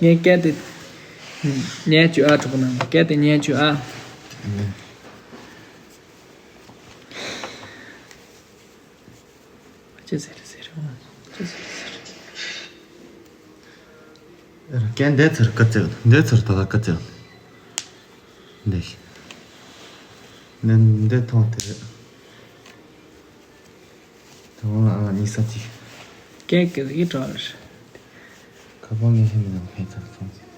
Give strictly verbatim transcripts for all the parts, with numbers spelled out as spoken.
ངས་སྐད་དེ་ཉན་བཅུག་ཨ། གྲོགས་པོ་རྣམས་སྐད་དེ་ཉན་བཅུག་ཨ། ཅི་ཟེར་ཟེར། ཅི་ཟེར་ཟེར། སྐད་འདི་ཚུར་སྐད་ཚིག་འདི་ཚུར་ད་ལྟ་སྐད་ཚིག་འདི། འདི་འདི་མཐོང་དེ་རེད། དང་ལ་ཨ་ལ་གཉིས་ས་གཅིག་སྐད་ཀྱི་ཡིད་གྲོགས་རེད། ཁ་པར་ངས་ཧེ་མི་ནང་ཧེ་ཚར་སོང་ཟིན།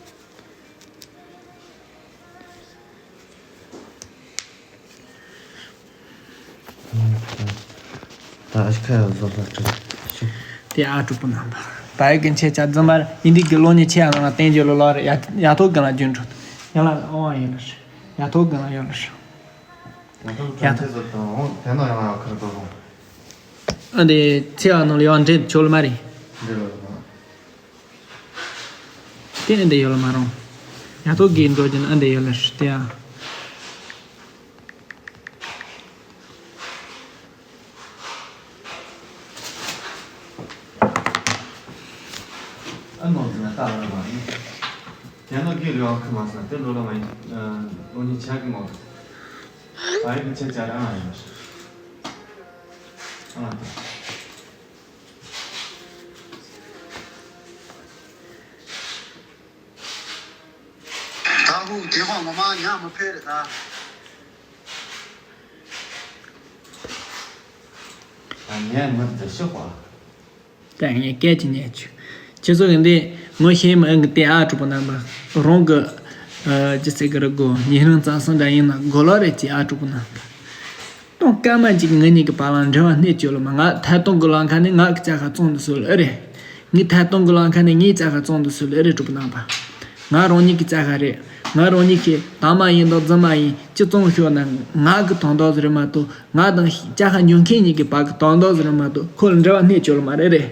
ད་ཨ་ཤི་ཁ་ཡ་བཟོ་ལ་སྤྲད་ཤོག་དེ་ཨ་གྲོགས་པོ་རྣམས་པ། ད་ཡི་གི་མཆེད་ཆ་རྫུན་མར་ཡིན་འདི་གི་ལོ་ཉི་ཆེ་ཡང་ལ་བསྟན་རྒྱུ་ལོ་ལོ་རེད། ཡ་ཡ་ཐོག་གི་ལ་རྒྱུན་འགྲོ། ཡང་ལ་ཨོ་ཡིན་ལ་ཡ་ཐོག་གི་ལ་ཡོད་ལ་ཡ་ཐོག་གི་ལ་ཡོད་ལ་ཡ། ཨ་འདི་ཚེ་བ་ནང་ལ་ཡང་འདྲེ་ཆོ་ལ་མ་རེད། འདི་ལ་ཡོད་ལ། དེ་ཨ་འདི་ཡོད་ལ་མ་རུང་། ཡ་ཐོག་གི་འགྲོ་རྒྱུ་ན་ཨ་འདི་ཡོད་ལ་ཧྲི་དེ་ཡ། ཨ་ནོར་ཟིན་ན་ལྟ་བར་མ་ཡིན། དེ་ནོ་གི་རེ་བ་ཁི་མ་སོང་དེ་ལོ་ལ་མ་ཡིན། ལོ་ཉི་ཆ་གི་མ་རེད། ཨ་ཡི་གི་ཆ་ཆ་ར་ཨ་ཡིན། ཨ་ལ་དེ། ད་ཧུ་དེ་ཧོ་ངོ་མ་ཉག་མི་ཕེ་རེད་ད། ཨ་ཉག་མི་དེ་ཤོག་པ། ད་ངས་སྐད་ཅིག་ཉན་བཅུག་ཁྱེད་ཚོ་གི་འདི་ངོ་ཤེས་མི་ཨང་གི་དེ་ཨ་གྲོགས་པོ་རྣམ་པ་རང་གི་ཨ་ཅི་ཟེར་གི་རེད་གོ་ཉིན་རང་རྩ་སང་འདྲ་ཡིན་ན་གོ་ལོ་རེད་ཅེས་ཨ་གྲོགས་པོ་རྣམ་པ། སྟོང་སྐར་མ་གཅིག་ངེད་གཉིས་ཀྱི་བར་ལ་འབྲེལ་བ་སྣེ་གཅོད་ལ་མ། ང་ཐད་གཏོང་གི་ལམ་ཁ་ནས་ང་གི་ལྕགས་ཁ་བཙོང་དུ་སུ་ལ་ཨེ་རེད། ངས་ཐད་གཏོང་གི་ལམ་ཁ་ནས་ངའི་ལྕགས་ཁ་བཙོང་དུ་སུ་ལ་ཨེ་རེད་གྲོགས་པོ་རྣམ་པ། ང་རང་ཉིད་ཀྱི་ལྕགས་ཁ་རེད། ང་རང་ཉིད་ཀྱི་དྭངས་མ་ཡིན་དང་རྫུན་མ་ཡིན་ཅི་བཙོང་ཤོག་ན་ང་གི་དོན་དག་ཟིག་རེད་མ་གཏོགས་ང་དང་ལྕགས་ཁ་ཉོ་མཁན་གཉིས་ཀྱི་བར་གྱི་དོན་དག་ཟིག་རེད་མ་གཏོགས་ཁོ་ལ་འབྲེལ་བ་སྣེ་གཅོད་ལ་མ་རེད་རེད།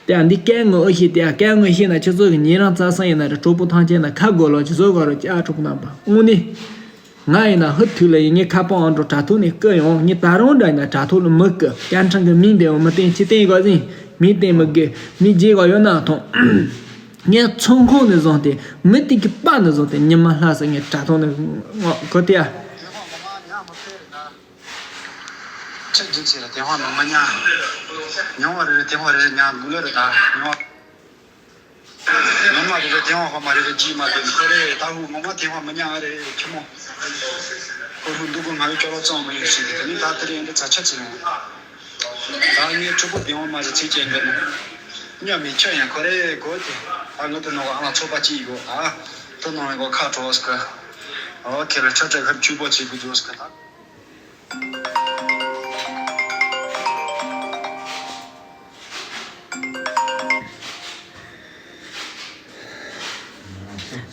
དེ་ཡང་འདི་སྐད་ངོ་ཨེ་ཤེས། དེ་ཡང་སྐད་ངོ་ཤེས་ན་ཁྱེད་ཚོ་གི་ཉིན་རང་རྩ་སང་ཡིན་ན་རེད། གྲོགས་པོ་ཐང་ཆེན་ན་ཁ་དགོས་ལོ་ཅི་བཟོ་དགོས་རོགས་ཀྱི་ཨ་གྲོགས་པོ་རྣམ་པ་དངོས་གནས། ང་ཡིན་ན་ཧུ་ཐུག་ལ་ཡིན། ངའི་ཁ་པར་ཨང་གྲངས་དྲ་ཐོག་ནས་བསྐུར་ཡོང་། ངས་ད་རུང་འདྲ་ཡིན་ན་དྲ་ཐོག་ལ་མི་བསྐུར། སྐད་འཕྲིན་གྱི་མིང་འདེམས་མི་བསྟན་ཅི་བསྟན་དགོས་ཟིན། མིང་བསྟན་མི་དགོས། མིང་བརྗེ་དགོས་ཡོད་ན་མཐོང་། ངས་ཚོང་ཁང་ནས་བཟུང་སྟེ་མི་དེ་གི་པ་ནས་བཟུང་སྟེ་ཉི་མ་ལྷ་ས་ངས་དྲ་ཐོག་ནས་ངོ་གོ་དེ་ཡ། ཁྱེད་རྒྱུན་ཆད་ལ་དེ་ཧོ་ནང་མ་ཉ། ཉོ་བ་རེ་རེ་དེ་ཧོ་རེ་རེ་ཉ་དགུ་ལོ་རེ་ད་ཉོ་བ། ངོ་མ་རེ་རེ་དེ་ཧོ་ཧོ་མ་རེ་རེ་ཇི་མ་དེ་ཁོ་རེ་ད་ཧུ་ངོ་མ་དེ་ཧོ་མ་ཉ་ཨ་རེ་ཁྱི་མོ། ཁོ་ཧུ་འདུག་གོ་ང་བའི་སྐྱོ་བ་བཙོང་མ་ཡོད་ཞིག་དེ་ནི་ད་དེ་རེ་ཡིན་འདི་ཚ་ཆ་ཆེ་རེད། ད་ངའི་ཕྲུ་གུ་དེ་ཧོ་མ་རེ་ཚིག་ཅན་འདི་ནི། ཉ་མི་ཁྱོད་ཡང་ཁོ་རེ་གོ་དེ། ད་ངོ་དེ་ནོ་ཨ་ང་ཚོ་པ་ཅི་ཡི་གོ་ཨ། དེ་ནོ་ཡི་གོ་ཁ་གྲོ་སྐ། ཨོ་ཁེ་རེ་ཆ་ཆ་ཁར་ཆུ་པོ་ཆེ་གི་འདུག་སྐ་ད།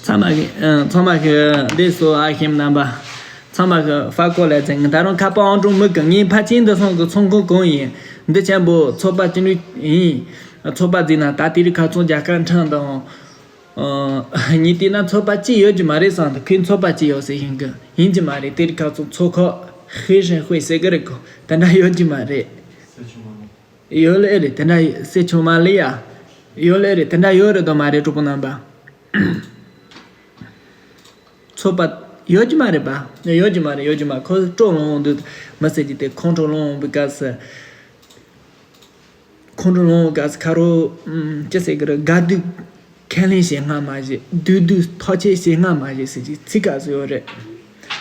ཚང་མ་གི་ཨ། ཚང་མ་གི་འདི་སོ་ཨ་ཁྱིམ་རྣམ་པ། ཚང་མ་གི་ཧྥ་ཀོ་ལ་ཚེ་ང་ད་རུང་ཁ་པར་ཨང་གྲངས་མི་གི་ངའི་ཕ་ཆེན་འདི་སོང་གི་ཚོང་ཁང་གང་ཡིན། འདི་ཆེན་པོ་ཚོགས་པ་ཅི་ནུས་ཡིན། ཚོགས་པ་འཛིན་ན་ད་དེ་རིང་ཁ་ཚོང་རྒྱ་སྐར་འཕྲིན་དང་། ཨ། ཉིན་དེ་ན་ཚོགས་པ་གཅིག་ཡོད་ཀྱི་མ་རེད་བསམ་འདུག་ཁོས་ཚོགས་པ་གཅིག་ཡོད་ཟེར་བཞིན་གི་ཡིན་གྱི་མ་རེད། དེ་རིང་ཁ་ཚོང་ཚོགས་ཁག་ཧེ་ཧྲན་ཧུའེ་ཟེར་གི་རེད་གོ་དེ་འདྲ་ཡོད་ཀྱི་མ་རེད། ཡོད་ལེ་རེད་དེ་འདྲ་སེ་ཆུང་མ་ལེ་ཡ། ཡོད་ལེ་རེད་དེ་འདྲ་ཡོད་རེད་དོ་མ་རེད་གྲོགས་པོ་རྣམ་པ། ཚོགས་པ་ཡོད་ཀྱི་མ་རེད་པ། ཡོད་ཀྱི་མ་རེད་ཡོད་ཀྱི་མ་ཁོ་སྤྲོ་ལོང་འདུག་མི་ཟེར་གྱི་དེ་ཁོང་ཁྲོ་ལོང་བི་ག་ས། ཁོང་ཁྲོ་ལོང་ག་ས་ཁ་རོ། ཅི་ཟེར་གི་རེད་དགའ་སྡུག་ཁས་ལེན་བྱེད་སྔ་མ་བཞེས་སྡུག་སྡུག་ཐག་ཆད་བྱེད་སྔ་མ་བཞེས་ཟེར་གྱི་ཚིག་ག་ཚོད་ཡོད་རེད།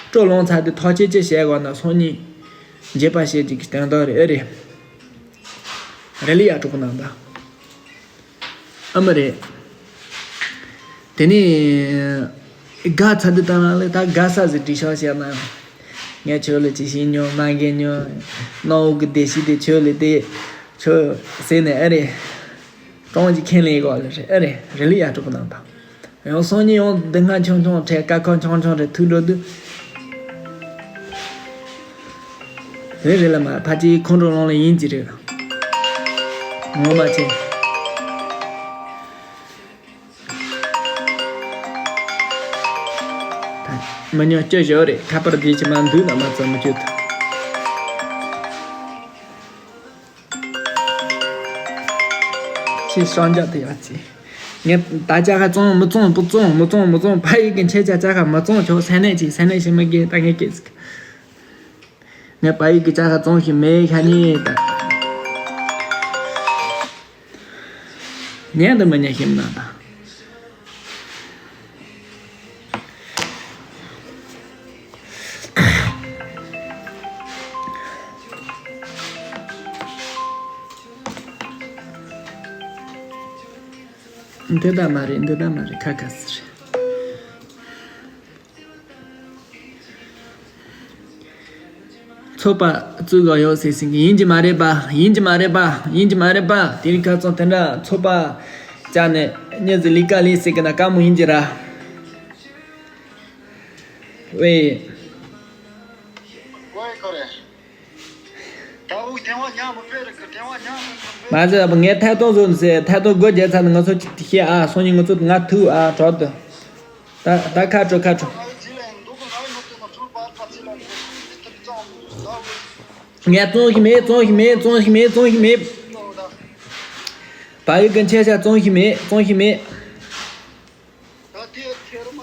སྤྲོ་ལོང་ཚར་དུས་ཐག་ཆད་ཅི་བྱེད་དགོས་ན་སང་ཉིན་འགྱེད་པ་བྱེད་ཀྱི་གི་དོན་དག་རེད་ཨེ་རེད། རེད་ལེ་ཡ་གྲོགས་པོ་རྣམ་པ། ཨ་མ་རེད། དེ་ནས་དགའ་ཚར་དུས་ད་ན་ལེ་ད་དགའ་ས་ཟིག་འབྲི་ཤོག་བྱས་ན་ངས་ཁྱོད་ལ་ཅི་ཞིག་ཉོ་མ་འགན་ཉོ། གནའ་བོ་གི་སྡེ་ཤིག་དེ་ཁྱོད་ལ་དེ་ཁྱོད་ཟེར་ནས་ཨེ་རེད། གྲོང་གི་ཁས་ལེན་གོ་ལེ་རེད་ཨེ་རེད་རེད་ལེ་ཡ་གྲོགས་པོ་རྣམ་པ། ཡང་སང་ཉིན་ཡང་སྡུག་བསྔལ་ཆུང་ཆུང་རེད་དཀའ་ཁག་ཆུང་ཆུང་རེད་ཐུག་འགྲོ་དུས། རེད་རེད་ལ་མ་ཕ་ཅིག་ཁོང་ཁྲོ་ལོང་ལ་ཡིན་གྱི་རེད། ངོ་མ་ཆེ། མི་ཉོ་སྐྱོ་ཞོ་རེད་ཁ་པར་བརྗེ་ཆེ་མ་འདུག་ན་མ་ཙམ་མི་སྐྱོ་ཐུབ། ཁྱེད་ཤང་རྒྱག་དེ་ཡག་ཅིག་ངས་ད་ཅ་ཁ་བཙོང་མི་བཙོང་བུ་བཙོང་མི་བཙོང་མི་བཙོང་ཕ་ཡུལ་གི་ཁྱེད་ཅག་ཅ་ཁ་མི་བཙོང་ཆོག་ས་གནས་ཅིག་ས་གནས་ཞིག་མི་དགོས་ད་ངས་སྐད་ཟིག་ངས་ཕ་ཡུལ་གི་ཅ་ཁ་བཙོང་ཞིག་མེད་ཤ་ཉེ་ད། ཉན་དུ་མི་ཉན་ཤིམ་ན་ད། འདི་ད་མ་རེད་འདི་ད་མ་རེད་ཁ་ཁ་སི་རེད། ཚོད་པ་བཙུགས་དགོས་ཡོད་ཟེར་ཟིན་གི་ཡིན་གྱི་མ་རེད་པ་ཡིན་གྱི་མ་རེད་པ་ཡིན་གྱི་མ་རེད་པ། དེ་རིང་ཁ་སང་དེ་འདྲ་ཚོད་པ་བཅག་ནས་མྱི་ཟིག་ལས་ཀ་ལས་ཟེར་གི་ན་དཀའ་མོ་ཡིན་གྱི་ར། ཝེ། ཝེ་ཁོ་རེ། ད་འུ་དེ་བ་ཉག་མི་དཔེ་རེད་གི་དེ་བ་ཉག་མི་དཔེ། མ་ཟད་ངས་ཐད་གཏོང་བཟོ་ནི་ཟེར་ཐད་གཏོང་སྒོ་རྒྱག་ཚར་ནས་ང་ཚོ་ཅིག་ཏུ་བཤད་ཨ་སང་ཉིན་ང་ཚོ་ང་ཐུག་ཨ་དྲག་ཏུ། ད་ད་ཁ་དྲོ་ཁ་དྲོ། ངས་བཙོང་གི་མེད་བཙོང་གི་མེད་བཙོང་གི་མེད་བཙོང་གི་མེད། བ་ཡུལ་གི་མཆེད་ཆ་བཙོང་གི་མེད་བཙོང་གི་མེད། ད་དེ་ཁེར་མ་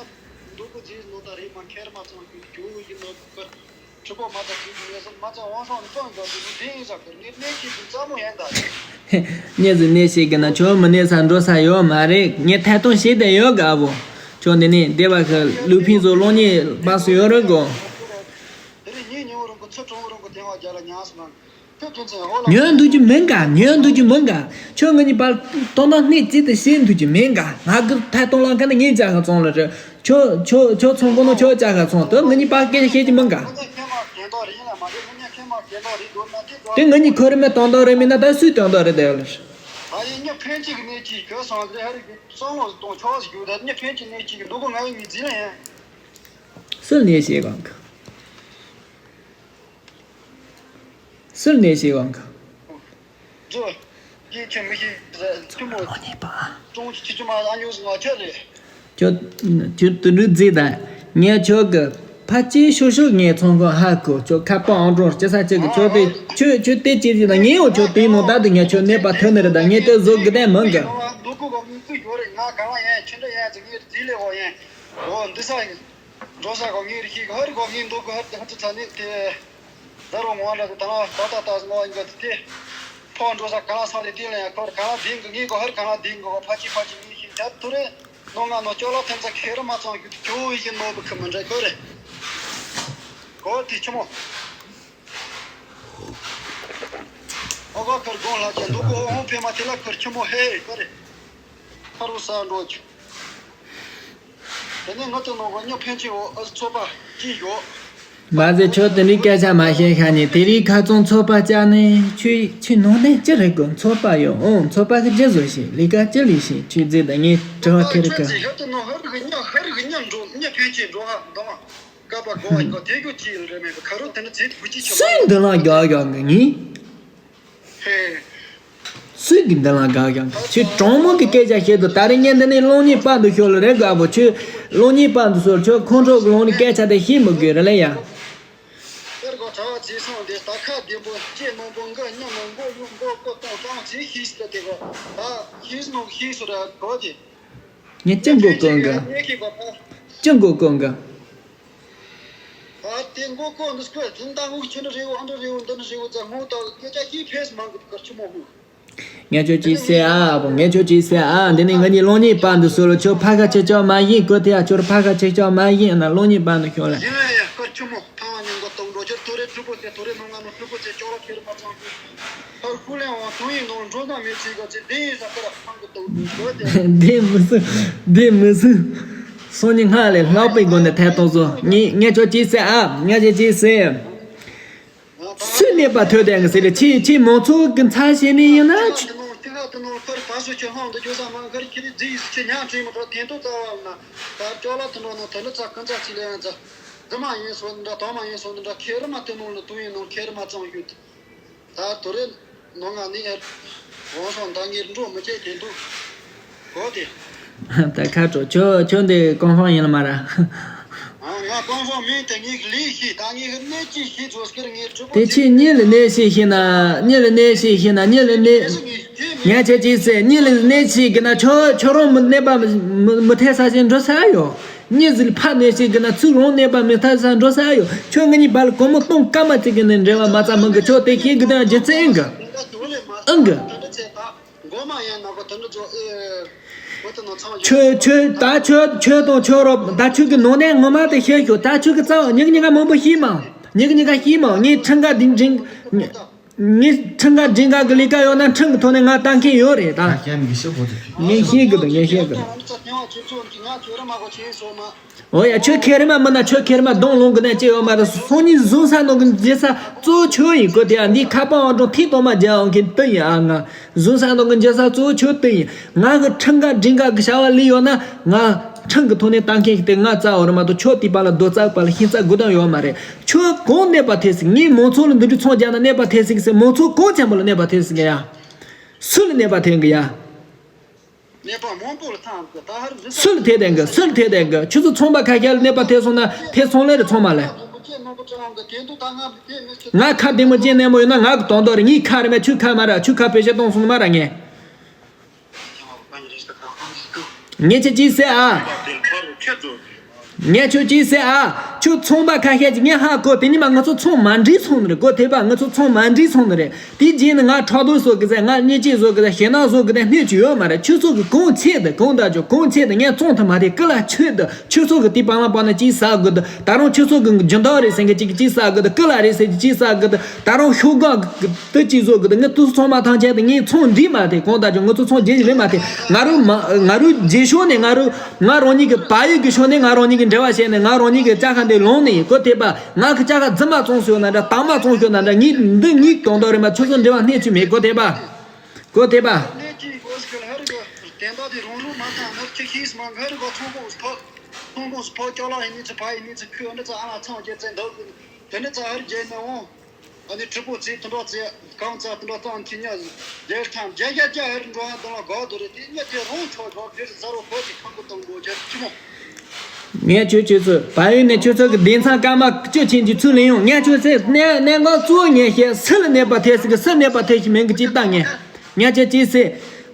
འདུག་གི་རྗེས་ནོ་ད་རེད་མ་ཁེར་མ་བཙོང་གི་རྒྱུ་ཡིན་ནོ་གི། གྲུ་པོ་མ་ད་དུས་ཀྱི་ངེས་སོང་མ་ཚང་དབང་སོང་ནི་སོང་གི་འདུག་དེ་ཡིན་ས་གི་ངས་གནས་ཀྱི་དུས་ཙམ་མོ་ཡན་ད། ངས་ཟིག་གནས་ཤིག་གི་ན་ཁྱོད་མི་གནས་ས་འགྲོ་ས་ཡོད་མ་རེད། ངས་ཐད་གཏོང་བྱས་བསྡད་ཡོད་ག་བོ། ཁྱོད་འདི་ནས་སྡེ་བ་གི་ལུག་ཕིང་བཟོ་གློག་བརྙན་པ་སུ་ཡོད་རེད་གོ། དེ་རིང་ཉིན་ཉིན་རུང་གི་ཚུར་གྲོང་རུང་གི་དེ་བ་རྒྱ་ལ་ཉག་སོང་། ཉོན་འདུག་རྒྱུ་མིན་ག་ཉོན་འདུག་རྒྱུ་མིན་ག་ཁྱོད་ང་གཉིས་བར་སྟོང་ཐང་སྣེ་གཅིག་ཏུ་བཤད་འདུག་རྒྱུ་མིན་ག་ང་གི་ཐད་གཏོང་ལ་ཁ་ནས་ངས་ཅག་ག་ཚོང་ལ་རེད། ཁྱོད་ཁྱོད་ཁྱོད་ཚོང་དགོས་ན་ཁྱོད་ཅག་ག་ཚོང་དུ་ང་གཉིས་བར་སྐད་ཆ་བཤད་རྒྱུ་མིན་ག་དེ་ང་གཉིས་ཁོ་རེ་མེད་སྟོང་ཐང་རེ་མིན་ན་ད་སུས་སྟོང་ཐང་རེད་དེ་ལ། སུས་གནས་བྱེད་གང་གི་སུས་གནས་བྱེད་གང་གི་ཇོ། ཡིན་ཁྱོད་མི་ཤེས་ཟེར་ཁྱོད་མོ། ལོ་གཉིས་པ། ཀྲུང་ཆི་ཆི་མ་ཨ་ཉོ་ཟེར་ང་ཁྱོད་རེད། ཁྱོད་ཁྱོད་དུ་འགྲུལ་རྫི་དང་ངས་ཁྱོད་ཀྱི་ཕ་ཅི་ཤོ་ཤོ་ངས་ཚོང་ཁང་ཧ་གོ་ཁྱོད་ཁ་པ་ཨང་གྲོང་སྐྱེ་ས་ཅིག་གི་ཁྱོད་དེ་ཁྱོད་ཁྱོད་དེ་ཅི་ཟིག་དང་ངས་འོ་ཁྱོད་དེ་ནང་ད་དུ་ངས་ཁྱོད་གནས་པ་ཐོན་ནི་རེད་ད་ངས་དེ་བཟོ་དགི་དེ་མིན་གི། འདུག་གོ་གོ་ངའི་ཚིག་ཡོད་རེད་ང་ག་ལ་ཡན་ཁྱོད་འདྲ་ཡན་ཟེར་ངའི་རྫི་ལས་འོ་ཡན། འོ་འདི་ས་ཡིན། འགྲོ་ས་གོ་ངའི་རི་ཤི་གི་ཧ་རི་གོ་ངའི་འདུག་གི་ཧ་རི་ཧ་ཏུ་ཚ་ནི་དེ། ད་རུང་ངོ་འདྲ་དེ་ད་ད་ད་ད་ངོ་ཡིན་གི་དེ། ཕོ་འགྲོ་ས་ག་ལ་ས་དེ་དེ་ལ་ཡང་ཁོར་ག་ལ་དེང་གི་ངའི་གོ་ཧར་ག་ལ་དེང་གི་གོ་ཕ་ཅི་ཕ་ཅི་ངའི་ཤིང་ད་ཐུ་རེ། ནོ་ང་ནོ་ཅོ་ལ་ཐན་ས་ཁེ་རི་མ་ཚང་གི་ཁྱོ་ཡི་ཤིང་ནོ་བི་ཁི་མི་འདྲ་ཁོ་རེ། གོ་དེ་ཆི་མོ། ཨོ་གོ་ཁར་དགོང་ལ་ཅན་དུ་གོ་ཧོང་ཕེ་མ་དེ་ལ་ཁར་ཆི་མོ་ཧེ་ཁོ་རེ། ཁ་རུ་ས་འགྲོ་ཆུ། དེ་ནས་ང་ཚོ་ནང་གི་ཉོ་ཕན་ཆེ་འོ་ཨ་ཚོད་པ་ཅི་ཡོད། མ་ཟད་ཁྱོད་དེ་རིང་སྐད་ཆ་མ་བཤད་ཤ་ནས་དེ་རིང་ཁ་ཚོང་ཚོད་པ་བཅག་ནས་ཁྱོད་ཁྱོད་ནང་ནས་ཅི་རེད་གོ་ཚོད་པ་ཡོད་ཨོ་ཚོད་པ་གི་ཅི་བཟོ་ཤེས་ལས་ཀ་ཅི་ལས་ཤེས་ཁྱོད་རྫི་ད་ངས་དྲི་བ་ཁྱེར་གི་ཁྱོད་ཚོ་ནང་ཧར་གི་ཉོ་ཧར་གི་ཉོ་འགྲོ་ཉོ་ཕན་ཆེ་འགྲོ་ཧ་འདང་ཀ་པ་གོ་བ་ཡིན་གོ་དེ་གོ་ཅི་ཡིན་རེད་མེད་གི་ཁ་རུ་དེ་ནི་ཚིག་དེ་བུ་ཅི་ཆོ་སུས་འདི་ལ་རྒྱག་རྒྱག་གི་ངས། ཧེ། སུས་ཀྱི་འདི་ལ་དགའ་ཀྱང་ཁྱོད་གྲོང་མོ་གི་སྐད་ཆ་བཤད་དུ་ད་རེས་ངས་འདི་ནས་གློག་བརྙན་པར་དུ་ཤོར་ལ་རེད་དགའ་པོ་ཁྱོད་གློག་བརྙན་པར་དུ་ཤོར་ཁྱོད་ཁོང་ཁྲོ་གི་ལོང་ནས་སྐད་ཆ་དེ་ཤེས་མི་དགོས་རེད་ལ་ཡ། ཨེར་གོ་གྲྭ་བ་ཚེ་སྲོང་འདི་ད་ཁ་བདེ་པོ་ལྕེ་རྣོན་པོ་འགའ་སྙིང་མོ་མགོ་ཡུ་མགོ་ཀོ་གཏོང་གཏོང་ཚེ་ཤེས་སི་ད་དེ་གོ་ད་ཤེས་སི་ནོ་ཤེས་སུ་ར་གོ་དེ། ངས་ཅི་མགོ་ཀོན་ག་ངས་ཁྱེད་གོ་ད། ཅི་མགོ་ཀོན་ག་ཨ་དེ་མགོ་ཀོ་འདི་སྐོར་འཛིན་བདག་དབུགས་ཆུ་འདྲ་རེ་བོ་ཨ་འདྲ་རེ་བོ་འདི་འདྲ་རེ་བོ་ཙ་སྔོན་དང་སྐད་ཆ་ཤེས་ཕེས་མང་གི་དཀར་ཆུ་མོ་ཧུ། ངས་ཁྱོད་ཅིག་ཟེར་ཨ་བོ་ངས་ཁྱོད་ཅིག་ཟེར་ཨ་འདི་ནི་ང་གཉིས་གློག་བརྙན་པར་འདི་སུ་ལ་ཁྱོད་ཕ་ཁ་ཆེ་ཆོག་མ་ཡིན་གོ་དེ་ཨ་ཁྱོད་ཕ་ཁ་ཆེ་ཆོག་མ་ཡིན་ན་གློག་བརྙན་པར་འདི་ཁྱོད་ལ། ཡིན་ལ་ཡ་དཀར་ཆུ་མོ་ཐང་བ་ཉིན་གོ་གཏོང་འགྲོ་ཁྱོད་ཐོ་རེ་གྲུ་པོ་ཚེ་ཐོ་རེ་ནང་ང་ནོ་གྲུ་པོ་ཚེ་ཅོག་ལ་ཁེར་མ་ཚང་གི་ཧར་ཁུ་ལེན་བ་ཐུང་ཡིན་ནོ་འགྲོ་ན་མེད་ཚིག་ག་ཚེ་དེ་ཡིན་ས་ཀ་ར་ཕང་གི་འདི་མི་སྲིད། འདི་མི་སྲིད། སོ་ཉི་སྔགས་ལས་ལྷག་པའི་སྒོ་ནས་ཐད་གཏོང་བཟོ། ངས་ངས་ཁྱོད་ཅིག་ཟེར་ཨ། ངས་ཁྱོད་ཅིག་ཟེར། སུས་གནས་པ་ཐོས་དེ་ཟེར་ལ་ཁྱེད་ཁྱེད་མང་ཚོགས་ཀྱི་མཚན་ཤེས་ནི་ཡིན་ན་ཁྱོད། ད་ཁ་དྲོ་ཁྱོད་ཁྱོད་འདི་ཀོང་ཧྥང་ཡིན་ལ་མ་ར། དེ་ཕྱིར་གཉིད་ལ་གནས་ཤིག་ཤེས་ན། གཉིད་ལ་གནས་ཤིག་ཤེས་ན། གཉིད་ལ་གནས། གཉིད་ལ་གནས། ངས་ཁྱེད་ཀྱིས་ཟེར། གཉིད་ལ་གནས་ཤིག་གི་ན། ཁྱོད་ཁྱོད་རང་མི་གནས་པ་མི་མི་མི་ཐེ་ས་ཞིག་འགྲོ་ས་ཡོད། གཉིད་ཟིལ་ཕར་གནས་ཤིག་གི་ན། ཚུར་རང་གནས་པ་མི་ཐེ་ས་འགྲོ་ས་ཡོད། ཁྱོད་ང་གཉིས་བར་ལ་སྒོར་མོ་སྟོང་སྐར་མ་གཅིག་གི་ནས་འབྲེལ་བ་མ་རྩ་མི་དགོས། ཁྱོད་དེ་ཤེས་གི་དང་རྒྱུ་མཚན་ཨང་གི། ཨང་གི། ཁྱོད་ཁྱོད་ད་ཁྱོད་ཁྱོད་དང་ཁྱོད་རོགས་ད་ཁྱོད་ཀྱི་ནང་ནས་ངོ་མ་དེ་ཤེས་ཤོག་ད་ཁྱོད་ཀྱི་རྩ་བ་ཉིག་ཉིག་ག་མང་པོ་ཤེས་མང་། ཉིག་ཉིག་ག་ཤེས་མང་། ངས་ཁྲིམས་འགལ་འདི་འདྲེན། ངས་ཁྲིམས་འགལ་འདྲེན་འགལ་གི་ལས་ཀ་ཡོད་ན་ཁྲིམས་ཀྱི་ཐོག་ནས་ང་ལྟ་མཁན་ཡོད་རེད་ད། ངས་ཤེས་གི་འདུག་ངས་ཤེས་གི་འདུག་འོ་ཡ། ཁྱོད་ཁེ་རི་མ་མིན་ན། ཁྱོད་ཁེ་རི་མ་གདོང་ལོང་གི་ནས་ཅི་ཡོད་མ་རེད། སང་ཉིན་བཟུང་ས་ནང་གི་འཇལ་ས་གཙོ་བོ་ཁྱོད་ཡིན། གོ་དེ་ཡང་འདི་ཁ་པར་ཨང་གྲངས་ཐིག་ཏོ་མ་རྒྱག་ཡོང་མཁན་དེ་ཡིན་ཨ། ང་བཟུང་ས་ནང་གི་འཇལ་ས་གཙོ་བོ་ཁྱོད་དེ་ཡིན། ང་གི་ཁྲིམས་འགལ་འདྲེན་འགལ་གི་བྱ་བ་ལས་ཡོད་ན། ང་ཁྲིམས་ཀྱི་ཐོག་ནས་ལྟ་མཁན་ཞིག་དེ་ང་རྩ་བ་རེད་མ་གཏོགས། ཁྱོད་དེ་པ་ལ་རྡོ་རྩ་པ་ལ་ཤིང་རྩ་དགུ་དང་ཡོད་མ་རེད། ཁྱོད་གང་གནས་པ་ཐེ་ཟིག་ངས་མང་ཚོགས་ལ་འདི་འདྲའི་ཚོང་རྒྱག་ན་གནས་པ་ཐེ་ཟིག་ཟེར། མང་ཚོགས་གང་ཆེན་པོ་ལ་གནས་པ་ཐེ་ཟིག་ཡ། སུ་ལ་གནས་པ་ཐེ་གི་ཡ། གནས་པ་མང་པོ་ལ་ཐང་གི་ད་ཧར་རི་སུ་ལ་ཐེ་དེ་གི། སུ་ལ་ཐེ་དེ་གི། ཁྱོད་ཚོ་ཚོང་པ་ཁ་ཤས་ལ་གནས་པ་ཐེ་སོང་ན་ཐེ་སོང་ལེ་རེད། ཚང་མ་ལ། ང་ཁ་བདེ་མོ་ཅན་ནན་མོ་ཡོད་ན་ང་གི་དོན་དག་རེད། ངའི་ཁ་རེད་མ། ཁྱོད་ཁ་མ་རེད། ཁྱོད་ཁ་བེད་སྤྱོད་གཏོང་སོང་མ་རེད་ངས། ངས་ཁྱོད་ཅིག་ཟེར་ཨ། ངས་ཁྱོད་ཅིག་ཟེར་ཨ། ཁྱོད་ཚོང་པ་ཁ་ཤས་ཀྱིས་ངས་ཧ་གོ། དེ་ཉིན་མ་ང་ཚོ་ཚོང་མ་འགྲིག་སོང་ནི་རེད། གོ་ཐེ་པ། ང་ཚོ་ཚོང་མ་འགྲིག་སོང་ནི་རེད། དེའི་རྗེས་ནས་ང་ཕྲག་དོག་བཟོ་གི་ཟེར། ང་བརྙས་བཅོས་བཟོ་གི་ཟེར། ཞེད་སྣང་བཟོ་གི་ཟེར། སྣོད་ཅིག་ཡོད་མ་རེད། ཁྱོད་ཚོ་གི་གང་ཆེད་དུ་གང་ལྟར་ཅོ། གང་ཆེད་དུ་ངས་བཙོང་ཐུབ་མ་ཐེ་ཀི་ལ་ཆོད་དུ། ཁྱོད་ཚོ་གི་དེ་པང་ལ་པང་ན་ཅིག་ཟ་དགོས་དུ། ད་རུང་ཁྱོད་ཚོ་གི་སྦྱིན་བདག་རེད་ཟེར་གི་ཅིག་ཅིག་ཟ་དགོས་དུ། ཀི་ལ་རེད་ཟེར་གི་ཅིག་ཟ་དགོས་དུ། ད་རུང་ཤོག་སྒམ་དུ་ཅིག་བཟོ་གི་དུ། ངས་དུས་ཚོད་ཚང་མ་ཐང་ཆད་དུ། ངས་ཚོང་འགྲིག་མ་ཐེ། གང་ལྟར་ཅོ། ང་ཚོ་ཚོང་རྒྱས་ཀྱི་རེད་མ་ཐེ། ང་རུ་མ་ང་རུ་རྗེས་ཕྱོགས་ནས་ང་རུ་ང་རང་ཉིད་ཀྱི་བལ་ཡུལ་གྱི་ཕྱོགས་ནས་ང་རང་ཉིད་ཀྱི་འབྲེལ་བ་བྱས་ནས། ང་རང་ཉིད་ཀྱི་ལྕགས་ཁ་འདི་ལོངས་ནས་ཡིན། གོ་ཐེ་པ། ང་གི་ལྕགས་ཁ་རྫུན་མ་བཙོང་སོང་ན་འདྲ། དྭངས་མ་བཙོང་ཤོག་ན་འདྲ། ངས་འདི་ངའི་དོན་དག་རེད་མ། ཁྱོད་ཚོ་འབྲེལ་བ་སྣེ་ཚུད་མེད། གོ་ཐེ་པ། གོ་ཐེ་པ། ཨ་ནི་ཁྲི་པོ་ཚེ་དུ་འགྲོ་ཚེ་གང་ཚ་དུ་འགྲོ་ཚང་ཁྱི་ཉ་རྒྱལ་ཐང་རྒྱལ་རྒྱལ་རྒྱལ་ཧར་འགྲོ་ཧ་དུ་ལ་གོ་དུ་རེད། དེ་ཉ་དེ་རོང་ཆོག་གོ་དེ་ཟ་རོ་གོ་དེ་ཁང་གུ་དང་གོ་རྒྱལ་ཁྱི་མོ། ངས་ཁྱོད་ཁྱོད་ཚོ་བལ་ཡུལ་ནས་ཁྱོད་ཚོ་གི་སྡེ་ཚན་སྐར་མ་བཅུ་ཆེན་གྱི་ཚུར་ལེན་ཡོང་། ངས་ཁྱོད་ཚོས་གནས་གནས་འགག་གཙོ་བོ་ངས་བཤད། སུ་ལ་གནས་པ་ཐེ་ཟིག་གི་སུ་གནས་པ་ཐེ་ཞིག་མིན་གི་ཅིག་ལྟ། ངས་ངས་ཁྱོད་ཅིག་ཟེར།